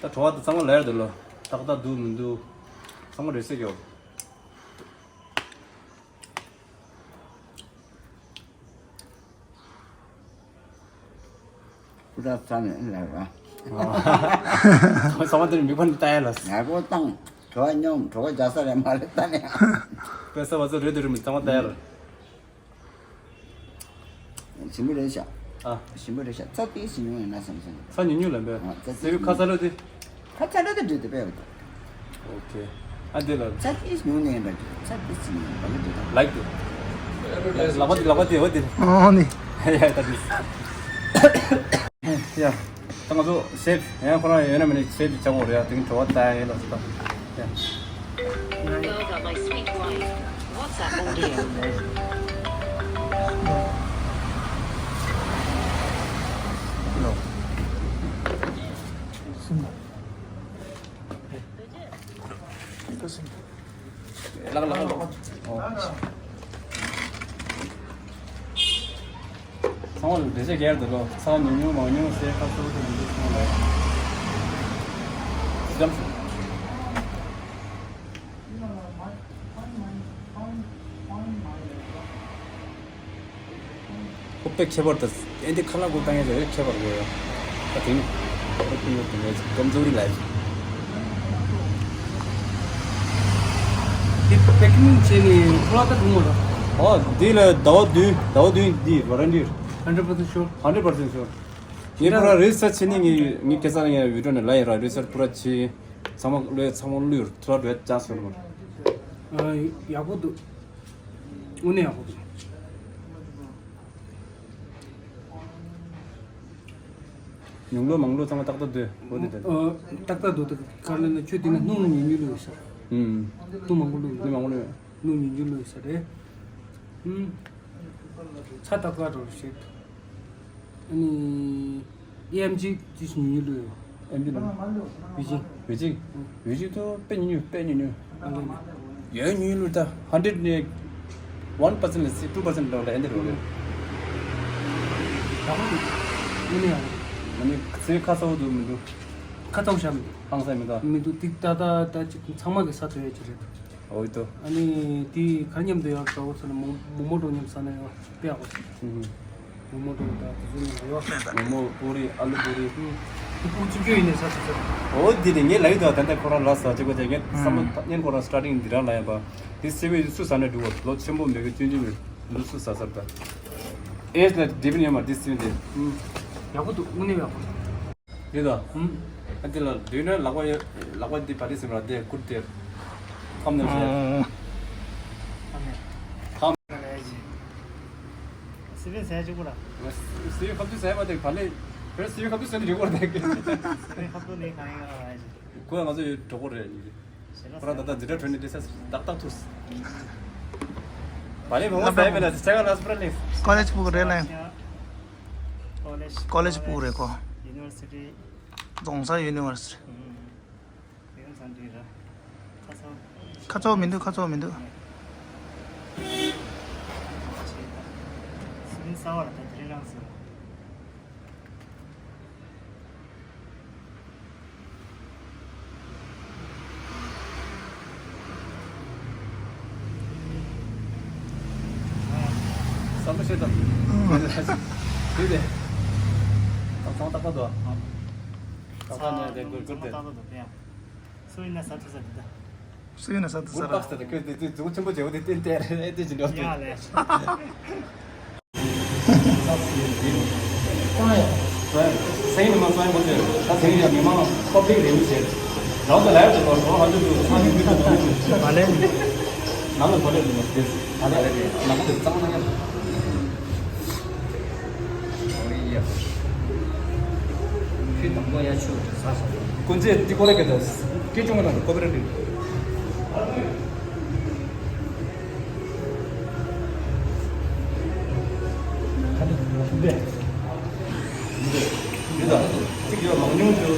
ད་བྲོ་བ་དང་ཚང་མ་ལ་ཡར་འདུག་ལོ། ཏག་ཏག་འདུག་མི་འདུག་ཚང་མ་རེད་ཟེར་གྱོ། ཀུ་ད་ས་ནས་ལ་ར། ཚང་མ་དེར་མི་ཕན་ལྟ་ཡ་ལ། ང་པོ་བཏང་། བྲོ་བ་སྙོམས་བྲོ་བ་རྒྱག་ས་རེད་མ་རེད་ད་ནས། དཔེ་ས་བ་ཚོ་རེད་དེ་རུ་མི་ཚང་མ་ལྟ་ཡ་ལ། ཞིམ་པོ་རེད་ཤག་ཨ། ཞིམ་པོ་རེད་ཤག་ཚྭ་ཏིས་ཉུང་ཡིན་ན་བསམ་སོང་། ཚྭ་ཉུང་ཉུང་ལ་འབད། ཨ་ཚྭ་ཏིས་སེ་བའི་ཁ་ཚ་ལོ་དེ། ཁ་ཚ་ལོ་དེ་འདྲ་དེ་དཔེ་ཡོད་དོ། ཨོ་ཁེ། ཨ་འདི་ལ། ཚྭ་ཏིས་ཉུང་ནས་ཡིན་པ་འདྲ་ཚྭ་ཏིས་ཉུང་ཡིན་པ་ལ་འདྲ་དང་། ལའིག་དེ། ལག་པ་དེ་ལག་པ་དེ་འོ་དེ། ཨོ་ནི། ཡ་ཡ་ད་དེ། ཡ། ད་ང་ཚོ་ཤེབ་ཡང་ཁོ་རང་ཡོད་ན་མིན་ན་ཤེབ་ཅིག་བྱ་དགོས་རེད་ཡ། དེ་གིན་བྲོ་བ་ལྟ་ཡ་ཡིན་ལ་སོ་ད། ཡ། Girl got my sweet wife. WhatsApp audio. ལགས་ལགས་ལགས། ཨོ། ཚང་མ་ལ་འགྲེལ་བཤད་རྒྱག་འདུག་ལོ། ཚྭ་ཉུང་ཉུང་མང་ཉུང་ཟེར་ཁ་ཚུར་དུ་མི་འདུག་ཚང་མ་ལ། ཙམ་ཞིག་ཁོ་པའི་ཁྱད་པར་དུ་ཨེ་འདི་ཁ་ལག་གོ་བཏང་ཡ་ཟེར་ཁྱད་པར་གོ་ཡ། ད་དེ་ནི་ཁོ་པའི་ཡོད་དུ་མེད་ཀམ་ཛོ་རི་ལ་ཡ། དེ་པེ་ཀིང་བྱས་ནས་ཁོ་ལག་ཏུ་གོང་བ་ར། ཨོ་འདི་ལ་ཟླ་བ་བདུན་ཟླ་བ་བདུན་འདི་ཝ་རན་ཊི། Hundred percent sure. Hundred percent sure. ངས་ཁོ་རང་རི་སར་ཆི་བྱས་ནས་ངས་ངས་ཁ་སང་ངས་བི་ཌི་ཡོ་ནས་ལབ་ཡིན་ར། རི་སར་པུ་ར་བྱས། ཚང་མ་བླུགས་ཚང་མ་བླུགས་ཡོད། ཐུ་ར་འགྲོ་ཡ་ཅན་སི་ཡོད་མ་རེད། ཨ་ཡག་པོ་འདུག་དངོས་གནས་ཡག་པོ་འདུག་ཉུང་ལོ་མང་ལོ་ཚང་མ་ཏག་ཏག་འདུག་འོ་དེ་དེ། ཨ་ཏག་ཏག་འདུག་ཏག་ཏག་ལ་ན་ཁྱོད་དེ་ན་སྣུམ་ཉུང་ཉུང་བླུགས་ཡོད་ས། ཨུམ། སྣུམ་མང་པོ་བླུགས་ཡོད། སྣུམ་མང་པོ་བླུགས་ཡོད། སྣུམ་ཉུང་ཉུང་བླུགས་ཡོད་ས་རེད། ཨུམ། ཚྭ་ཏག་ཏག་འགྲོ་ཤེས། ཨ་ནི་ཨེ་ཨེམ་ཇི་ཏིས་ཉུང་ཉུང་བླུགས་ཡོད། ཨེམ་ཇི་ལ། བི་ཇི། བི་ཇི། བི་ཇི་ཏོ་དཔེ་ཉུང་ཉུང་དཔེ་ཉུང་ཉུང་། ཨ་ལེ་ལེ། ཡོད་ཉུང་ཉུང་ལུགས་ད་ཧན་ཌེ་རེཌ་ནས་ཝན་པར་སེན་ཊི་ལ་སི་ཊུ་པར་སེན་ཊི་ལ་ཨེ་འདི་རོ་རེད། ད་ཧོ་དུ་ཨ་ནི་ཡང་། ཨ་ནི་ཚེ་ཁ་ཚ་བོ་འདུག་མི་འདུག་ཁ་ཚ་བོ་ཤ་མི་འདུག་ཧང་སང་མི་འདུག་མི་འདུག་ཏིག་ཏ་ཏ་ཏ་ཅིག་ཚང་མ་གི་ས་ཐོ་ཡ་ཅིག་རེད། འོ་ཡོད་དོ། ཨ་ནི་དེ་ག་མཉམ་དུ་ཡག་འདྲ་བོ་ཚོ་ལ་མོ་མོ་མོ་འགྲོ་མཉམ་ཟ་ན་ཡག་དཔེ་ཡག་པོ་ཞིག་ཨུ་ཧུ། མོ་མོ་འགྲོ་དང་དེ་ཚོ་མཉམ་དུ་ཡོད། མོ་མོ་པུ་རི་ཨ་ལུ་པུ་རི། ཨུ། དེ་ཕུག་ཆུ་རྒྱུད་ཡིན་ནས་ཟ་ཆོག་ཚོད། འོ་དེ་ནི་ངས་ལབ་ཡོད་དོ། ད་ལྟ་ཁོ་རང་ལ་ཟ་བྱེད་དགོས་བྱས། ངས་བསམ་བློ་ཨུ་ཐ་སྙད་ཁོ་རང་སི་ཊར་ཊིང་འདི་རང་ལ་ཡིན་པ། དེ་སེ་བའི་སུ་ཟ་ན་འགྲིག་གོ། ལོ་ཆེན་པོ་མེད་གི་སྐྱོན་ཅི་མེད། ལུགས་སུ་ཟ་ཟར་ད། ཨེ་ལ་དེ་བིན་ཡོད་མ་དེ་སེ་བིན་དེ། ཨུ། ཡག་པོ་འདུག་དངོས་གནས་ཡག་པོ་འདུག་དེ་དང་། ཨུ། ཨ་དེ་ལ་དུས་ན་ལག་པ་ཡོད། ལག་པ་འདི་བ་དེ་སེམས་ར་དེ་ཀུར་དེ། ཁམ་ནས་བཤད། ཨ་ནི། ཁམ། སི་བེ་ཟས་གཅིག་པོ་ར། སི་བེ་ཁ་ཐུག་ཟས་པ་དེ་བ་ལས། བེར་སི་བེ་ཁ་ཐུག་ཟས་ནི་རེད་གོ་ར་དེ། སི་བེ་ཁ་ཐུག་ནི་གང་ཡིན་ར་ཡ་ཅིག་ཁོ་ཡང་ང་ཚོ་ཡོད་གྲོགས་པོ་རེད། ཁོ་རང་ད་ལྟ་འཛིན་གྲྭ་གྲོལ་ནས་དེ་སེ་ཏག་ཏག་ཐུག་བ་ལས་མང་པོ་ཟས་མེད་ན་ཟས་ག་ལ་སི་པ་ར་ལིག་ཀོ་ལེཇ་ཕྲུ་གུ་རེད་ལ། ཀོ་ལེཇ་ཀོ་ལེཇ་ཕྲུ་གུ་རེད་ཁོ། ཡུ་ནི་ཝར་སི་ཊི། རྫོང་སར་ཡུ་ནི་ཝར་སི་ཊི། ཡུ་ནི་ཝར་སི་ཊི་ར། ཁ་ཚ། ཁ་ཚ་མི་འདུག་ཁ་ཚ་མི་འདུག་སིམ་ས་བ་ལ་ད་དེ་རིང་རང་སོང་། བསམ་བློ་བྱེད་དང་། དེ་དེ། ད་ཚང་ཏག་ཏག་འདུག་ཏག་ཏག་ནས་དེ་གུར་གུར་དེ། སུ་ཡིན་ན་ས་ཐུ་ས་དེ་ད། སུ་ཡིན་ན་ས་ཐུ་ས་གུར་ར། ཏག་ས་དེ་ཁོས་དེ་དེ་མཛུབ་ཆེན་པོ་བྱས་པ་དེ་བསྟན་ཏེ་རེད་དེ་ཅི་འདྲ་ཡ་ལས། སང་ཉིན་མ་སང་ཉིན་མ་ཚོ་ཡང་མོ་ཚོས་ད་ཚེ་རིང་ལ་མི་མང་པབ་ལིག་རེ་མི་བྱེད། རང་ཚོ་ལ་ཡག་ཏུ་ལོ་རོ་ཧ་ཏུ་ཏུ་ཧ་ཏུ་ཏུ་ཏུ་ཏུ་ཏུ། མ་ལེན། ནང་ལ་གོ་ལེ་ཏུ་ལོ་ཏེ་ཨ་ལེ་ནང་ལ་གཙང་མ་ཡང་། ཁྱོད་དང་པོ་ཡ་ཆུ་ཟ་སོང་། ཀུན་རྫས་ཏི་ཀོ་རེ་གེ་ཏ་སྐད་ཅུང་ང་དང་ཀོ་པི་ར་ཏི། འདི་དང་གཅིག་ཡོད། མང་ཉུང་དུ་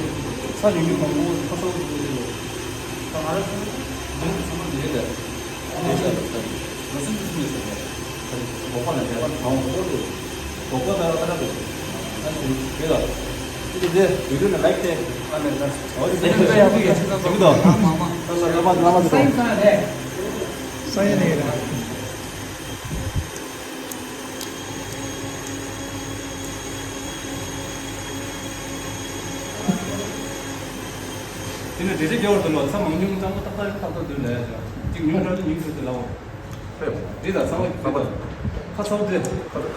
ས་ཉུང་ཉུང་མང་པོ་ཁ་སོགས་དུ་ཡོད། ང་རང་ཚོ་ཉུང་དུ་སོང་ན་འདི་རེད། འདི་ས་རེད་ས་རེད། ང་ཚོ་འདི་སུ་ཡོད་ས་རེད། ས་རེད། ལོག་པ་ལ་འདས་པ་གྲོང་ཁོ་དུ་ལོག་པ་ལ་ལ་ལ་ལ་ས་རེད་རེད་ལ། འདི་དེ་བི་ཌིའོ་ནང་ལའིཀ་དེ་ཨ་ནེ་ལ་ཨོ་དེ་དེ་དེ་ཡག་པོ་ཡག་པོ་ཡག་ཆེ་ས་ཚོ་ལ་ལ་ལ་ལ་ལ་ས་ཡིན་ས་རེད། ས་ཡིན་ནས་རེད། དེ་ནས་འབྲས་ཆ་རྒྱ་བར་དུ་ལོ་ཚ་མང་ཉུང་གཙང་མ་ཏག་ཏག་ཏག་ཏག་དུ་ལས་ཡ་ཅག་གཅིག་ཉུང་དྲགས་ཉུང་དྲགས་དུ་ལའོ། འདི་དང་གཙང་མ་ཁ་པར་ཁ་ཚ་བོ་དེ་ཁ་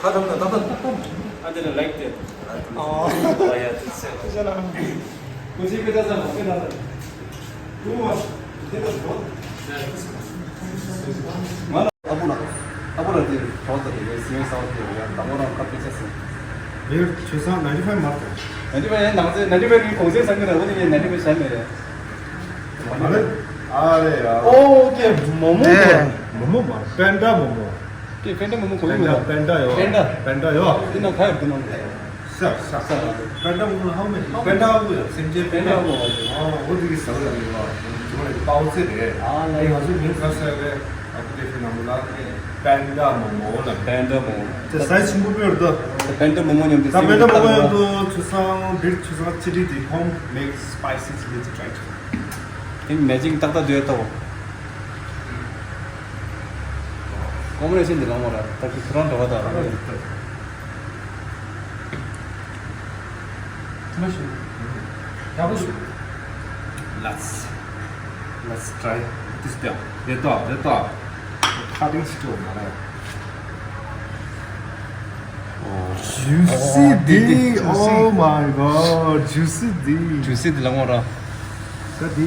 ཁ་ཚ་བོ་དང་ཏག་ཏག་ཏག་ཏག་ཨ་དེ་ལ་ལའིཀ་དེ། ཨོ་ཡ་དེ་ཚེ་ཁོ་ཚེ་ལ་ཁོ་ཚེ་ཁོ་ཚ་ཚ་ཁོ་ཚེ་ལ་ཁོ་བ་དེ་ལ་ཁོ་ང་ལ། ཨ་བུ་ལ། ཨ་བུ་ལ་དེ་གྲོགས་དང་དེ་སེམས་སང་དེ་ཡང་དང་པོ་རང་ཁ་ཕྱེ་ཆ་སོང་། དེ་ཆོས་སང་ནའིན་ཊི་ཕའིབ་མ་གཏོགས། ནའིན་ཊི་ཕའིབ་ཡང་ནང་ཚེ་ནའིན་ཊི་ཕའིབ་གི་གོང་ཚད་ཚང་གི་རེད། འོ་དེ་ངས་ནའིན་ཊི་ཕའིབ་བྱ་མེད་རེད། ཨ་རེ་ཨ་རེ་ཡ། ཨོ་ཀེ་མོ་མོ་ནས་གོ། མོ་མོ་མ་རེད། པེན་ཌ་མོ་མོ། ཀེ་པེན་ཌ་མོ་མོ་གོང་པེན་ཌ་ཡོད་པེན་ཌ་ཡོད་པེན་ཌ། པེན་ཌ་ཡོད། འདི་ནང་ཁ་ཡོད་འདི་ནང་ཁ་ཡོད། ས་ས་ས་པེན་ཌ་མོ་མོ་ཧའོ་མེ་པེན་ཌ་ཧའོ་ཡ་སེམས་ཅན་པེན་ཌ་མོ་མོ། ཨོ་འོ་དེ་གི་ས་ལ་ཡོད་པ་ཇོ་ལ་པའོ་ཙེ་རེད། ཨ་ལ་ཡ་ང་ཚོ་མིང་ག་ས་རེད། ཨ་ཁུ་དེ་ཕི་ནང་ལ་པེན་ཌ་མོ་མོ་ལ། པེན་ཌ་མོ་མོ། དེ་སའི་ཆེན་པོ་པོ་ཡོད་དོ། པེན་ཌ་མོ་མོ་མཉམ་དུ་ད་པེན་ཌ་མོ་མོ་ཡོད་དོ། ཆུ་སང་བིར་ཆུ་སང་ཅི་ཏི་ཏི་ཧོམ་མེག་སི་པའི་སི་ཅི་ལི་ཏི་ཀྲའི་ཏོ། དེ་མེ་ཇིག་ཏག་ཏག་འདུག་ཡོད་དོ། ཀོམ་རེ་ཤན་དེ་ལ་མོ་ར་ད་ཁྱོད་རང་འགྲོ་བ་ད་ར། ཐུ་མ་ཤུ། ཡག་པོ་ཤུ། Let's let's try this down. རེད་དོ་རེད་དོ། ཁ་ཏིང་ཤི་ཏོ་མ་རེད། Juicy ད་འདི་འདི་འདི་Oh my god, juicy འདི། Juicy འདི་ལ་མོ་ར། ད་འདི་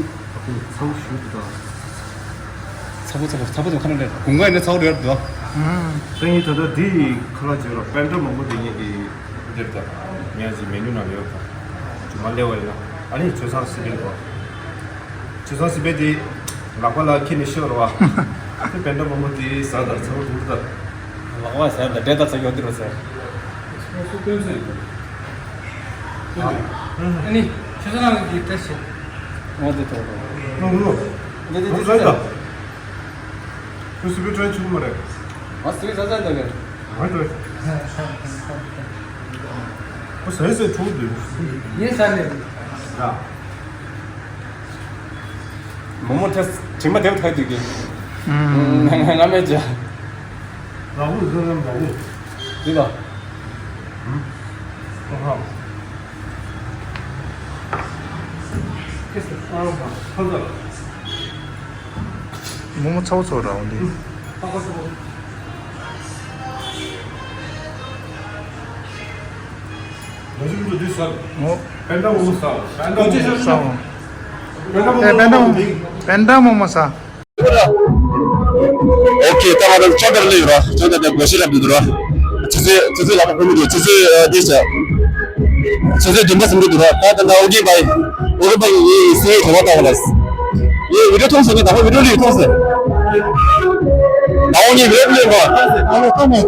ཚ་བོ་ཞུ་འདུག་ད། ཚ་པོ་ཚ་པོ་ཚ་པོ་ཚ་པོ་ཁ་ན་ལས་དགུན་ཁ་ཡིན་ན་ཚ་པོ་རེད་འདུག་ཨང་། སང་ཉིན་ད་ལྟ་འདི་ཁ་ལག་བྱོས་རོགས། པེན་ཌ་མང་པོ་འདི་ཉིད་ཀྱི་འདིར་ད་ངས་ཅིག་མེ་ནུ་ནང་ཡོད་ད། ཇུ་མ་ལེ་བ་ཡིན་ན་ཨ་ནི་ཆོས་སང་སི་པན་གོ། ཆོས་སང་སི་པན་འདི་ལག་པ་ལ་ཁྱེར་ནས་ཤོར་བ། དེ་པེན་ཌ་མང་པོ་འདི་ཟ་ད་ཚ་པོ་འདུག་ད། ལག་པ་ཟ་ད་འདྲེ་ད་ཚ་ཡོད་འདི་རོ་ཟ། སོ་སོ་སྟོན་ཚོད། ཨ་ནི་ཆོས་སང་གི་ཏྲེ་ཤི། ང་འདི་ཐོག་ཐོག་ང་འདི་འདི་ང་ཚོ་ད། ཁོ་སི་པི་ཊི་ཆུང་མ་རེད། ང་སི་པི་ཊི་ཟ་ད་གི། ང་ཚོ། ཁོ་ཟས་ཟས་ཆུང་དུས། ངས་ཟ་ནས། ཡ། མོ་མོ་ཐེ་དྲི་མ་དེབ་ཐག་དུས་ཀྱི། ང་ང་མེད་ཅེ། ར་ཧུ་ཟེར་ན་ར་ཧུ། འདི་ལ། ཨ་ཧ། ཁེ་སི་ཨ་རོ་ཧ་ཧ་ཟེར། མོག་མོག་ཚ་པོ་ཚ་པོ་ར་ཧུ་འདི། ཨ་ཧ་ཚ་པོ། ང་ཚོ་འདི་ཟ། ཨོ། པེན་ཌ་མོག་མོག་ཟ། པེན་ཌ་མོག་མོག་ཟ། པེན་ཌ་མོག་མོག་ཟ། ཨོ་ཁེ། ད་ང་རང་ཅོ་ཏར་ལ་ཡོད་ར། ཅོ་ཏར་དེ་སྒོ་ཕྱི་ལ་འདུག་ར། ཆུ་ཚོད་ཆུ་ཚོད་ལ་ཕོག་མི་འདུག་ཆུ་ཚོད་ཨ་དེ་ཆ། ཆུ་ཚོད་བདུན་པ་ཟིན་གྱི་འདུག་ར། ད་ད་ད་ཨོ་ཁེ་བྷའི། ཨོ་ཁེ་བྷའི། ཡེ་ཡེ་སེ་ཐོག་པ་ད་ང་ལ། ཡེ་བི་ཌིའོ་མཐོང་སོང་ངས། ད་ཁོ་བི་ཌིའོ་ལ་ཡོད་མཐོང་སོང་། ད་ཨོ་ཁེ་བྷའི་བི་ཌིའོ་ལ་ཡོད་པ། ཨ་ལོ་ཐོག་མ།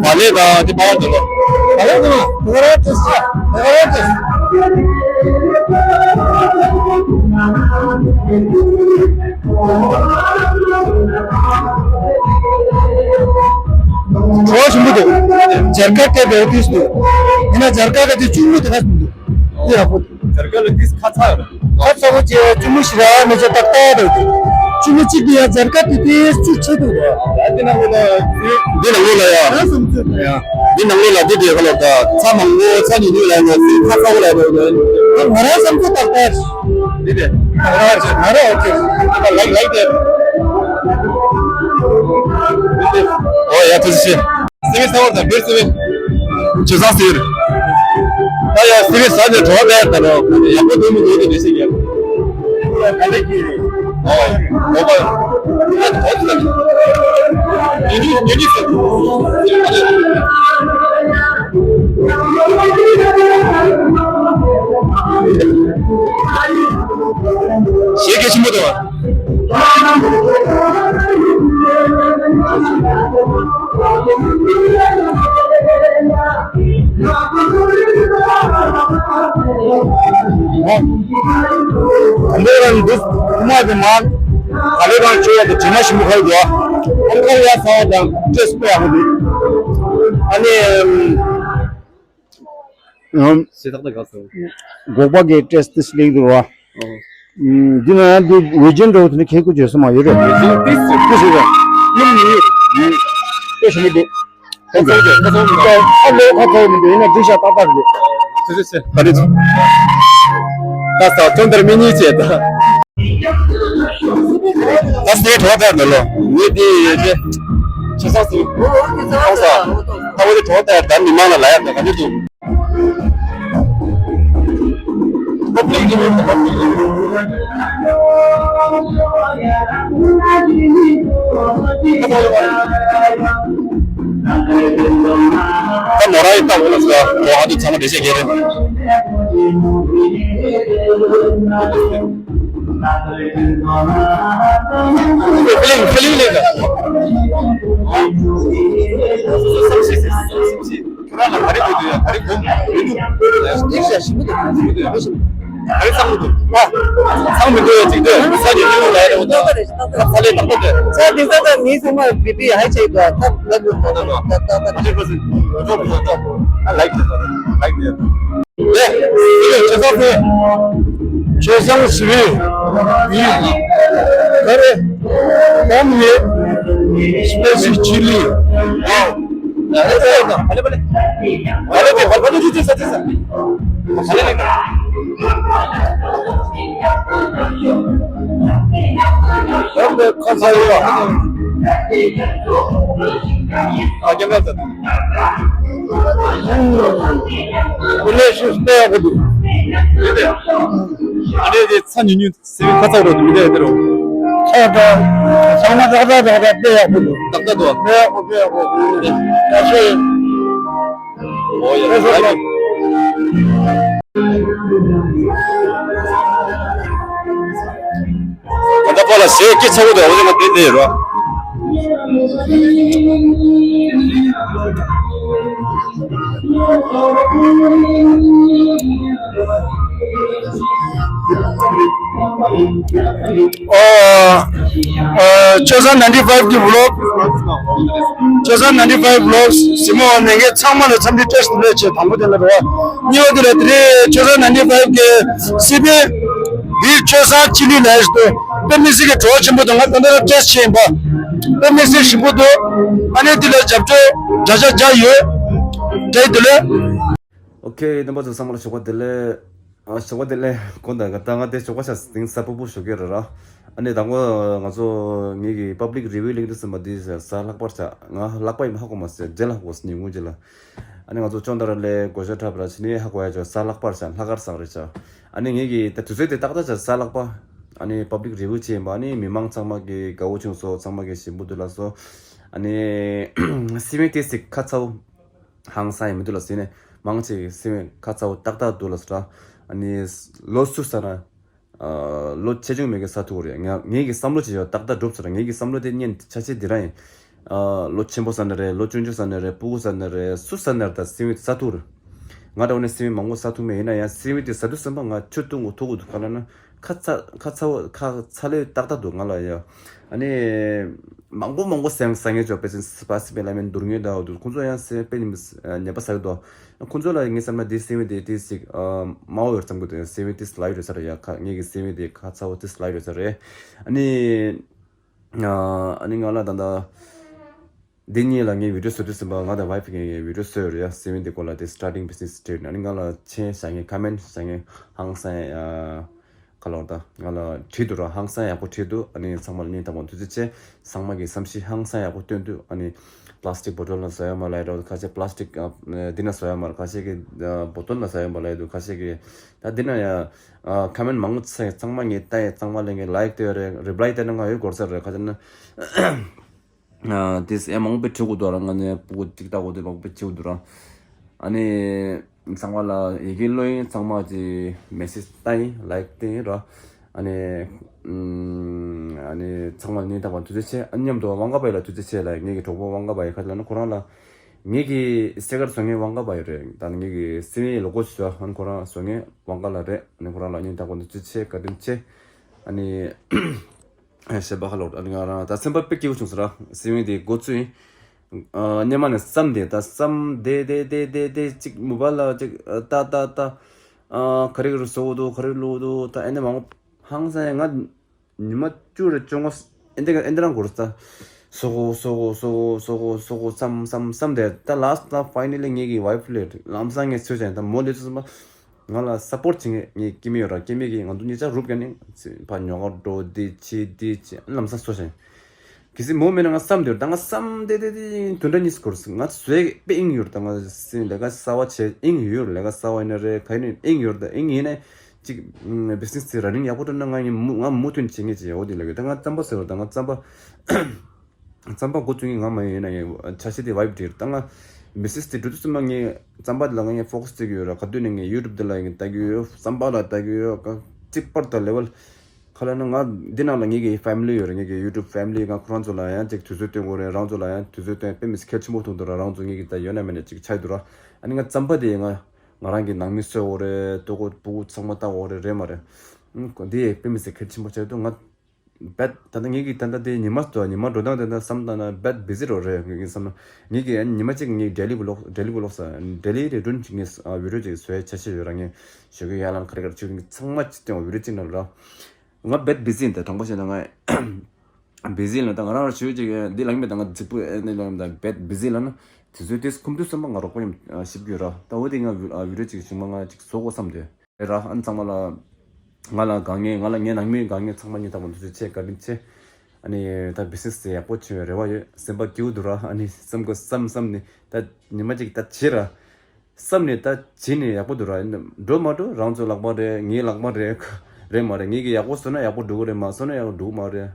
བ་ལེ་དང་དེ་པ་བ་དེ་ལོ། བ་ལེ་དང་དེ་ག་རང་དེ་ས་དེ་ག་རང་དེ། བྲོ་བ་ཞིམ་པོ་འདུག་སྦྱར་ཁ་སྐད་བེའུ་ཏིས་འདུག་ཡིན་ན་སྦྱར་ཁ་ག་དེ་གཅུང་མོ་དེ་ག་ཞིམ་འདུག་དེ་ཡག་པོ་འདུག་སྦྱར་ཁ་ལ་ཏིས་ཁ་ཚ་ཡོད་རེད། ཁ་ཚ་པོ་བྱས་གཅུང་མོ་ཞིག་རག་མི་ཚོ་ཏག་ཏག་རེད་འདུག་གཅུང་མོ་གཅིག་གིས་ཡང་སྦྱར་ཁ་དེ་ཏིས་བཅུ་ཆེ་འདུག་རེད། ཡ་འདི་ནང་ལོགས་ལ་ཡ། འདི་ནང་ལོགས་ལ་ཡ། འདི་ནང་ལོགས་ལ་འདི་འདྲའི་ཁ་ལོ་ད་ཚྭ་མང་པོ་ཚྭ་ཉུང་ཉུང་ལ་ཡ་ཚྭ་ཚ་པོ་ལ་ཡ། ང་རང་བསམ་ཚུལ་ཏག་ཏག་འདི་རེད། ང་རང་ང་རང་ཨོ་ཁེ། ལའིག་ལའིག་དེ། འདི་འདི། ཨོ་ཡ་ཐུགས་རྗེ་ཆེ། སེ་བེ་ས་བར་དང་བེར་སེ་བེ། ཆེ་ས་སེར། ད་ཡ་སེ་བེ་ས་ནས་གྲོགས་དེ་ད་རོ་ཡག་པོ་འདུག་མི་འདུག་དེ་འདྲ་ཞིག་ཡ། ཨོ་ཨོ་ཨོ། ཉི་ཉི་ཉི་ཉི་སེ། ཞེ་གལ་ཆེན་པོ་འདུག་བ། ཨ་ནི་རང་འདུག་ཁུ་མ་དེ་མ། ག་ལེ་རང་ཆོས་ཡ་དེ་དྲི་མ་ཞིམ་པོ་ཁ་ཡོད་དོ། ཨ་ཁ་ཡ་ས་བ་དང་ཏྲེས་པོ་ཡག་པོ་འདུག་ཨ་ནི། ཨམ། སེ་ཏག་ཏག་ག་སོ། སྒོག་པ་གི་ཏྲེས་ཏིས་ལེགས་འདུག་བ། ཨོ། ཨམ། འདི་ན་འདི་ཝེ་ཇན་འདྲ་བོ་དེ་ནི་ཁེ་ཁུ་བྱོས་སོ་མ་ཡོད་རེད། ཏིས་ཏིས་ཡོད་རེད། ཡིན་ཡིན་ཡིན། ཏེ་ཞིམ་པོ་འདུག་ཁ་ཚ་བོ་ཁ་ཚ་བོ་མི་འདུག་ཨ་ལོ་ཁ་ཚ་བོ་མི་འདུག་ཡིན་ན་འདི་ཤ་ཏག་ཏག་འདུག་ཏེ་ཏེ་ཏེ། ག་རེ་ཚོ། ད་ས་ཅོན་དར་མི་གཉིས་བྱས་ད། ད་སེ་གྲོགས་དར་འདི་ལོ། ངས་དེ་ཡོད་ཚེ། ཆེ་ས་སུ། ཁོང་ས། ད་འོ་དེ་གྲོགས་དར་ད་མི་མང་ལ་ལ་ཡག་ད་ག་འདི་འདུག་ད་མོ་རང་ཡིན་ད་འོ་ལ་ས། གྲོགས་ཨ་དུ་ཚང་མ་འགྲེལ་བཤད་རྒྱག་རེད། ཕི་ལིང་ཕི་ལིང་ལེགས། ཁྱོད་རང་ལ་ག་རེ་དགོས་འདུག་ཡ། ག་རེ་དགོས་མི་འདུག་ཡ། ཞིམ་པོ་འདུག་ཞིམ་པོ་འདུག་ཡ། ག་རེ་ཚང་མི་འདུག་ཨ། ཚང་མི་འདུག་ཡ། ཅིག་འདུག་ས་ཉིན་ཉིན་ལ་ཡ་རེ་འདུག་ས་ལེ་ནག་པོ་འདུག་ས་དེ་ས་ས་མི་ཚང་མ་བི་བི་ཧའི་ཆེ་འདུག་ད་ད་ད་ད་ད་ད་ད། ད་ད་ད། I like this. I like this. ལེ། ཆེ་ས་ཕེ། ཆེ་སང་སི་རི། ཡི། ད་རེ། ད་མི། སི་པའི་སི་ཆི་ལི། ཨ། ཨ་ལེ་ཨ་ལེ། ཨ་ལེ་ཨ་ལེ། ཨ་ལེ་ཨ་ལེ། ཨ་ལེ་ཨ་ལེ། ཁ་ཚ་ཡོད། ཨ་རྒྱ་མ་ཚ། ཨ་ལེ་ཤུ་སྟེ་ཡག་པོ་འདུག་ཨ་ལེ་དེ་ཚ་ཉུང་ཉུང་སེ་བའི་ཁ་ཚ་རོ་དུ་མི་དེ་དེ་རོ། ཚ་ད། ཚང་མ་ཏག་ཏག་ཏག་ཏག་སྟེ་ཡག་པོ་འདུག་ཏག་ཏག་འདུག་སྟེ་ཡག་པོ་སྟེ་ཡག་པོ། ད་ཤེས། ཨོ་ཡ། ཨོ་ཡ། ད་ལྟ་པ་ལ་ཞེ་སྐད་ཆེ་བོ་དང་འོ་དེ་མ་དེ་དེ་རོ། ཨོ། ཨོ། ཆོས་བཟང་ninety five གི་vlog། ཆོས་བཟང་ninety five vlogs གཟིགས་མོ་བ་ནས་ངས་ཚང་མ་ལ་འཚམས་འདྲི་བཀྲ་ཤིས་བདེ་ལེགས་བྱས། དང་པོ་དེ་ལ་རོ། གཉིས་པ་དེ་ལ་དེ་རིང་ཆོས་བཟང་ninety five གི་སི་པི། བོད་ཆོས་བཟང་སྤྱི་འཐུས་ལ་ཡོད་དོ། དཔེ་མི་སྲིད་ཀྱི་གྲོགས་ཆེན་པོ་དང་ང་ད་ལྟ་བཀྲ་ཤིས་ཆེན་པ། དཔེ་མི་སྲིད་ཞིམ་པོ་འདུག་ཨ་ནི་འདི་ལ་རྒྱབ་སྐྱོར་དྲ་རྒྱ་རྒྱ་ཡོད། དྲ་འདི་ལ། ཨོ་ཁེ། རྣམ་པ་ཚོ་ཚང་མ་ལ་ཞོགས་པ་བདེ་ལེགས། ཨ་ཞོགས་པ་བདེ་ལེགས། དགོངས་དག་ད་ང་དེ་ཞོགས་པ་ཆགས་དེང་གཟའ་ཕུར་བུ་ཞོགས་ཀྱི་རེད་ར། ཨ་ནི་དང་པོ་ང་ཚོ་ངེད་ཀྱི་Public Review link དུ་ཟིན་པ་འདི་གཟའ་ལྷག་པར་ཆགས། ང་ལྷག་པ་ཡིན་ཧ་གོ་མ་སོང་། རྗེས་ལ་ཧ་གོ་སོང་། ཉིན་གུང་རྗེས་ལ། ཨ་ནི་ང་ཚོ་ཅོང་ཏ་ར་ལས་གོ་ཤ་འཁྲབ་ར་ཕྱི་ནས་ཧ་གོ་ཡ་ཆོག་གཟའ་ལྷག་པར་ཆགས། ལྷག་དཀར་བཟང་རེད་ཆགས། ཨ་ནི་ངེད་ཀྱི་ད་དུས་ཚོད་དེ་ཏག་ཏག་ཆགས་གཟའ་ལྷག་པ། ཨ་ནི་Public Review བྱས་ཡིན་པ། ཨ་ནི་མི་མང་ཚང་མ་གི་དགའ་བོ་བྱུང་སོང་། ཚང་མ་གི་ཞིམ་པོ་འདུག་ལབ་སོང་། ཨ་ནི་སྲིད་བྱུས་དེ་ཞིག་ཁ་ཚ་བོ། ཧང་སང་ཡང་མི་འདུག་ལ་ཟེར་ནས་མང་ཆེ་གི་སེམས་ཁ་ཚ་བོ་ཏག་ཏག་འདུག་ལ་ཟེར། ཨ་ནི་ལོ་སུ་ཟ་ན། ཨ་ལོ་ཆེ་ཆུང་མེད་ཀི་ས་ཐུག་རེད། ང་ངེད་ཀྱི་བསམ་བློ་ཅིག་ཡོད་ཏག་ཏག་འགྲུབ་ཟེར། ངེད་ཀྱི་བསམ་བློ་དེ་བརྙན་ཆ་ཆེ་འདི་རང་ཡིན། ཨ་ལོ་ཆེན་པོ་ཟ་ན་རེད། ལོ་ཆུང་ཆུང་ཟ་ན་རེད། སྤུ་གུ་ཟ་ན་རེད། སུ་ཟ་ན་རེད། ད་སེམས་ས་ཐུག་རེད། ང་འདྲ་བོ་ནས་སེམས་མང་པོ་ཟ་ཐུག་མེད། ཡིན་ན་ཡང་སེམས་དེ་ཟ་དུས་ཙམ་པ་ང་ཆུ་བཏུང་དགོས་ཐུག་དགོས་འདུག་ག་ལ་ན། ཁ་ཚ་ཁ་ཚ་བོ་ཁ་ཚ་ལོས་ཏག་ཏག་འདུག་ང་ལ་ཡ། ཨ་ནི། མང་པོ་མང་པོ་སེང་སང་ངེ་ཅོ་པེ་ཅིན་སི་པ་སི་པེ་ལ་མེན་དུར་ངེ་ད་འདུག་ཁོང་ཚོ་ཡང་སེ་པེ་ཉིམ་ཉེ་པ་ཟ་གི་འདུག་ཁོང་ཚོ་ལ་ངེ་བསམ་ན་དེ་སེ་བེ་དེ་དེ་སིག་མའོ་ཡོར་ཙམ་གི་དེ་སེ་བེ་དེ་སི་ལའི་རེ་ས་རེ་ཡ། ཁ་ངེ་གི་སེ་བེ་དེ་ཁ་ཚ་བོ་དེ་སི་ལའི་རེ་ས་རེ། ཨ་ནི། ཨ་ནི་ང་ལ་ད་ད། འདི་གཉིས་ལ་ངས་བི་ཌིའོ་བཟོ་དུས་ཙམ་པ་ང་དང་ཝའི་ཕི་གིས་ངས་བི་ཌིའོ་བཟོས་ཡོད་རེད་ཡ། སེ་བིང་འདི་སྐོར་ལ་དེ་starting business trade ནི་ང་ལ་མཆན་བཞག་མཁན་ཀོ་མེན་ཊི་བཞག་མཁན་ཧང་སང་ཡ། ག་ལོར་ད་ང་ལ་བྲིས་འདུག་ར། ཧང་སང་ཡག་པོ་བྲིས་འདུག་ཨ་ནི་ཚང་མ་ལ་སྙིང་ཐག་པ་ཐུགས་རྗེ་ཆེ། ཚང་མ་གི་བསམ་གཞིག་ཧང་སང་ཡག་པོ་བཏོན་འདུག་ཨ་ནི་པ་ལ་སི་ཊིག་བོ་ཊལ་ན་བཟོ་ཡ་མ་ལ་ཡ་འདྲ་བོ་ཁ་ཤས་པ་ལ་སི་ཊིག་འདི་ན་བཟོ་ཡ་མ་ལ་ཁ་ཤས་ཀྱི་བོ་ཊལ་ན་བཟོ་ཡ་མ་ལ་ཡ་འདུག་ཁ་ཤས་ཀྱི་ད་འདི་ན་ཡ་ཀོ་མེན་ཊི་མང་པོ་ཚང་མ་ངས་ལྟ་ཡ། ཚང་མ་ལ་ངས་ལའིཀ་སྟེར་རེད། རི་པ་ལའི་སྟེར་ན་ང་ཡོད་དགོས་ས་རེད། ཁ་ཤས་ན། དེས་ཨེ་མང་པོ་བྲིས་དགོས་འདུག་ར། ང་ནས་སྤུ་གུ་ཅིག་ལྟ་དགོས་དེ་མང་པོ་བྲིས་དགོས་འདུག་ར། ཨ་ནི་ཚང་མ་ལ་ཡི་གེ་ཀློག་ཡིན། ཚང་མ་ཅིག་མེ་སེ་ཇི་ལྟ་ཡིན། ལའིཀ་སྟེར་ཡིན་ར། ཨ་ནི་ཨ་ནི་ཚང་མ་ལ་སྙིང་ཐག་པ་ཐུགས་རྗེ་ཆེ། ཨ་མཉམ་དུ་དབང་ག་པ་ཡི་ལ་ཐུགས་རྗེ་ཆེ་ལ། ངེད་ཀྱི་གྲོགས་པོ་དབང་ག་པ་ཡི་ཁ་ལ་ན་ཁོ་རང་ལ་ངེད་ཀྱི་སེ་གར་བཟོ་མཁན་དབང་ག་པ་ཡི་རེད། ད་ངེད་ཀྱི་སེ་བིང་ལོ་གོ་ཞུ་ཨ་ཁོ་རང་བཟོ་མཁན་དབང་ག་ལ་རེད། ཨ་ནི་ཁོ་རང་ལ་སྙིང་ཐག་པ་ཐུགས་རྗེ་ཆེ། བཀའ་དྲིན་ཆེ། ཨ་ནི། ཞེས་པ་ཧ་ལོ། ཨ་ནི་ང་རང་ད་སེམས་པ་དཔེ་སྐྱིད་པོ་བྱུང་སོང་ར། སེ་བིང་དེ་འགོ་བཙུགས་ཡིན། ཨ་སྔོན་མ་ནས་བསམ་དེ་ད་བསམ་དེ་དེ་དེ་དེ་དེ་གཅིག་མོ་བ་ལ་གཅིག་ཨ་ད་ད་ད། ཨ་ག་རེ་ག་རེ་བཟོ་དགོས་འདུག་ག་རེ་ལུག་འདུག་ད་ཨེ་ནས་མང་པོ་ཧང་སང་ཡ། ང་ཉི་མ་བཅུ་རེ་བཅོ་ལྔ་ཨེ་འདྲ་ཨེ་འདྲ་རང་འགོར་ད། བཟོ་དགོས་བཟོ་དགོས་བཟོ་དགོས་བཟོ་དགོས་བཟོ་དགོས་བསམ་བསམ་བསམ་དེ་ད་ལ་སི་ཊི་ད་ཕའི་ནལ་ལི་ངེད་ཀྱི་ཝའི་ཕི་ལས་ལམ་སང་ངས་ཚོད་ཅན་ད་མོ་ལས་ཚོད་བསམ་པ། ང་ལ་སཔོར་ཊི་བྱེད་མཁན་ངའི་སྐྱེ་དམན་ཡོད་ར། སྐྱེ་དམན་གྱིས་ང་ཚོ་གཉིས་ཆ་རུབ་ཀྱང་ནི་ཕ་ཉོ་གར་འགྲོ་འདི་བྱེད་འདི་བྱེད་ལམ་སང་བཟོ་བྱ། གལ་སྲིད་མོ་མེད་ན་ང་བསམ་འདོད་ད་ང་བསམ་བསྡད་བསྡད་དེ་དུས་འདྲ་གཉིས་སྐོར་ང་བཟོས་དཔེ་དབྱིངས་ཡོད་ད། ང་སེམས་ལས་ཀ་གསར་བ་བྱེད་དབྱིངས་ཡོད། ལས་ཀ་གསར་བ་ཡིན་ན་རེད་ག་ཡིན་ན་དབྱིངས་ཡོད་ད། དབྱིངས་ཡིན་ན་ཅིག་བི་ཛི་ནེ་སི་དེ་ར་ནིང་ཡག་པོ་འགྲོ་ན་ང་ཡིན་མུ་ང་མུ་མཐུད་བྱེད་ངེས་ཅིག་ཡོད་དེ་ལས་ཀ་ད་ང་རྩམ་པ་ཟེར་བ་ད་ང་རྩམ་པ། རྩམ་པ་འགོ་བཙུགས་ངེས་ང་མ་ཡིན་ན་ཡང་ཆ་ཤས་དེ་ཝའི་ཕི་བྲིས་ད་ང་མེ་སེ་ཇི་དེ་འགྲོ་དུས་ཙམ་པ་ངས་རྩམ་པ་དེ་ལ་ང་ངས་ཕོ་ཀ་སི་བྱེད་ཀྱི་ཡོད་ར། ག་དུས་ནས་ངས་ཡུ་ཊུབ་དེ་ལ་ངས་ལྟ་གི་ཡོད། རྩམ་པ་ལ་ལྟ་གི་ཡོད། ག་གཅིག་པར་དང་ལེ་ཝལ་ག་ལ་ན་ང་འདི་ནང་ལ་ངེད་ཀྱི་ཕེ་མི་ལི་ཡོད་ར། ངེད་ཀྱི་ཡུ་ཊུབ་ཕེ་མི་ལི་ང་ཁོ་རང་ཚོ་ལ་ཡང་ཅིག་དུས་ཚོད་སྟོན་དགོས་རེད། རང་ཚོ་ལ་ཡང་དུས་ཚོད་སྟོན་དཔེ་མི་སྲིད་གལ་ཆེན་པོ་མཐོང་འདུག་ར། རང་ཚོ་ངེད་ཀྱི་ད་ཡོད་ན་མེད་ན་ཅིག་ཆགས་འདུག་ར། ཨ་ནི་ང་རྩམ་པ་དེ་ང་ང་རང་གི་ནང་མི་གསོད་དགོས་རེད། ལྟོ་གོས་སྤུ་གུ་ཚང་མ་ལྟ་དགོས་རེད་རེད་མ་རེད། ཨང་འདི་དཔེ་མི་སྲིད་གལ་ཆེན་པོ་ཆགས་འདུག་ང་བད་ད་ལྟ་ངེད་ཀྱི་ད་ལྟ་དེ་ཉི་མ་དང་ཉི་མ་འགྲོ་སྟངས་དེ་འདྲ་བསམ་བཏང་ན་བད་བི་ཛི་རོ་རེད། ངེད་ཀྱི་བསམ་ན་ངེད་ཀྱི་ཉི་མ་གཅིག་ངེད་ལྡི་ལི་བུ་ལོག་ལྡི་ལི་བུ་ལོག་ས་ལྡི་ལི་རེ་སྒྲུན་གཅིག་ངེད་བི་ཌིའོ་གཅིག་བཟོ་ཡ་ཆ་ཤས་ཡོད་ར། ངས་ཞོགས་ཀས་ཡར་ལངས་ག་རེ་ག་རེ་བྱེད་ཀྱི་ཚང་མ་ཅིག་སྟོན་བ་བི་ཌིའོ་གཅིག་ནང་ལ་ར། ང་བད་བི་ཛི་ཡིན་ད་དྲང་པོ་བཤད་ན་ང་བི་ཛི་ཡིན་ལ་ད་ང་རང་ར་ཞོགས་ཀྱི་འདི་ལངས་མེད་ད་ང་རྫིག་པོ་ཨེ་ནས་ལངས་ད་བད་བི་ཛི་ལ་ན་དུས་ཚོད་དེ་ཁུམ་དུས་ཙམ་པ་ང་རོགས་པ་ཡིན་ཞིབ་གི་ར། ད་འོ་དེ་ང་བི་ཌིའོ་གཅིག་བྱུང་མ་ང་གཅིག་བཟོ་དགོས་བསམ་དེ། ར་ཨ་ནི་ཚང་མ་ལ་ང་ལ་དགའ་ངེས་ང་ལ་ངའི་ནང་མི་དགའ་ངེས་ཚང་མ་ཉིན་ཐག་པ་འདུ་ཚོད་ཆེ་བཀའ་དྲིན་ཆེ། ཨ་ནི་ད་བི་ཛི་ནེ་སི་དེ་ཡག་པོ་བྱུང་བའི་རེ་བ་ཡོད། སེམས་པ་སྐྱིད་པོ་འདུག་ར། ཨ་ནི་བསམ་དགོས་བསམ་བསམ་ནི་ད་ཉི་མ་གཅིག་ད་བྱེད་ར་བསམ་ནི་ད་བྱེད་ནི་ཡག་པོ་འདུག་ར། འགྲོ་མ་འགྲོ་རང་ཚོའི་ལག་པ་རེད། ངའི་ལག་པ་རེད་རེད་མ་རེད། ངེད་ཀྱི་ཡག་པོ་བཟོ་ན་ཡག་པོ་འགྲོ་གི་རེད། མ་བཟོ་ན་ཡག་པོ་འགྲོ་གི་མ་རེད།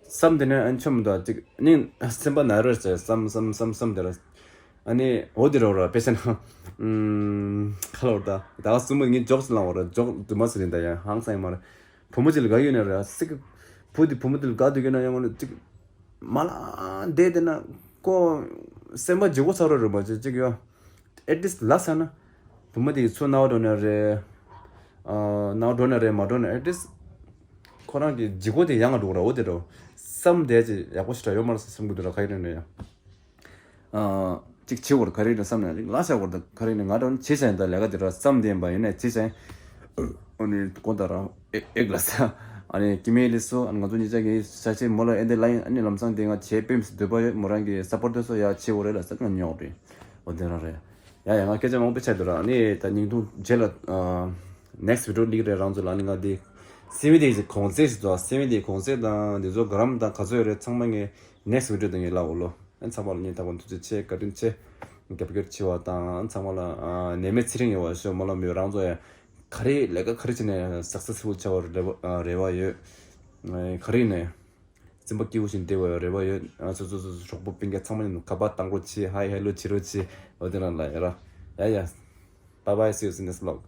བསམ་དེ་ནས་ཨ་ནི་ཆོ་མི་འདུག་ཅིག་ནི་སེམས་པ་ན་རོ་ཟེར་བསམ་བསམ་བསམ་བསམ་དེ་ར། ཨ་ནི་འོ་དེ་རོ་ར་དཔེ་ཆ་ན། ཨུམ། ཁ་ལོ་ར་ད་ད་ག་སུ་མོ་ངའི་ཇོག་སི་ལང་བ་ར། ཇོག་དུ་མ་སི་རིན་ད་ཡ་ཧང་སང་ཡ་མ་ར། བུ་མོ་ཅིག་ལ་དགའ་ཡོད་ན་ར་སི་ཀི། བུ་དེ་བུ་མོ་དེ་ལ་དགའ་དུ་གི་ན་ཡང་མ་ར་ཅིག་མ་ལ་དེ་དེ་ན་ཀོ་སེམས་པ་འཇིགས་པོ་ཚ་རོ་ར་མ་ཅིག་ཅིག་ཡོ། ཨེ་ཏིས་ལ་ས་ན། བུ་མོ་དེ་ཚོ་ནའོ་འགྲོ་ན་རེ། ཨ་ནའོ་འགྲོ་ན་རེ་མ་འགྲོ་ན་ཨེ་ཏིས། ཁོ་རང་གི་འཇིགས་པོ་དེ་ཡང་ང་འགྲོ་ར། འོ་དེ་རོ། བསམ་དེ་ཅིག་ཡག་པོ་ཞིག་ར་ཡོད་མ་ར་ས་སེམས་གི་འདུག་ར་ཁ་ཡོད་ན་ཡ། ཨ་ཅིག་བྱེད་བར་ག་རེ་ཡིན་ན་བསམ་ནས་ཅིག་ལ་བྱ་བར་དང་ག་རེ་ཡིན་ན་ང་འདྲ་བྱེད་བྱ་ཡིན་ད་ལས་ཀ་དེ་འདྲ་བསམ་བསྡད་པ་ཡིན་ན་བྱེད་བྱ་ཡིན། ཨ་ནི་གོ་ད་རང་ཨེ་ཨེག་ལ་ས། ཨ་ནི་ཀི་མེ་ལི་སོ། ཨ་ནི་ང་ཚོ་གཉིས་ཆ་གི་ས་ཆེ་མོ་ལ་ཨེ་འདི་ལ་ཡིན། ཨ་ནི་ལམ་སང་དེ་ང་བྱེད་པེམ་སི་འདོད་པ་ཡོད། མོ་རང་གི་ས་པོར་ཏེ་སོ་ཡ་ཆེ་བོ་རེད་ལ་ས་ང་ཉོག་རེད། འོ་དེ་རང་རེད། ཡ་ཡ་ང་སྐད་ཆ་མང་པོ་ཆགས་འདུག་ར། ཨ་ནི་ད་ཉིན་ཐུང་རྗེས་ལ་ནེགསི་བི་ཌི་ཡོ་ལིག་རེད་རང་ཚོ་ལ། ཨ་ནི་ང་དེ་སི་ཝི་དེ་གོང་ཚད་ཞིག་ཚོ་སི་ཝི་དེ་གོང་ཚད་དང་དེ་ཚོ་ག་རམ་དང་ག་ཚོད་ཡོད་རེད་ཚང་མ་ངས་ནེགསི་བི་ཌི་ཡོ་དང་ངས་ལབ་འོ་ལོ། ཨ་ཚང་མ་ལ་ཉིན་ཐག་པ་ཐུགས་རྗེ་ཆེ། བཀའ་དྲིན་ཆེ། རྒྱབ་སྐྱོར་བྱེད་པ་དང་ཚང་མ་ལ་ཨ་ནད་མེད་ཚེ་རིང་ཡོང་བ་ཤོག་མ་ལ་མི་རང་ཚོ་ཡ་ག་རེ་ལས་ཀ་ག་རེ་བྱས་ནས་སག་སེ་སི་ཕུལ་བྱ་བར་རེ་བ་རེ་བ་ཡོད། ཨ་ག་རེ་ནས་སེམས་པ་སྐྱིད་པོ་ཞིག་བསྡད་པའི་རེ་བ་ཡོད། ཨ་སོ་སོ་སོ་སོ་གྲོགས་པོ་སྤུན་ཀྱག་ཚང་མ་ནས་ཁ་པར་བཏང་རོགས་བྱེད། ཧའི་ཧེ་ལོ་བྱེད་རོགས་བྱེད། འོ་དེ་རང་ལ་ཡ་ར། ཡ་ཡ། Bye bye, see you in this vlog.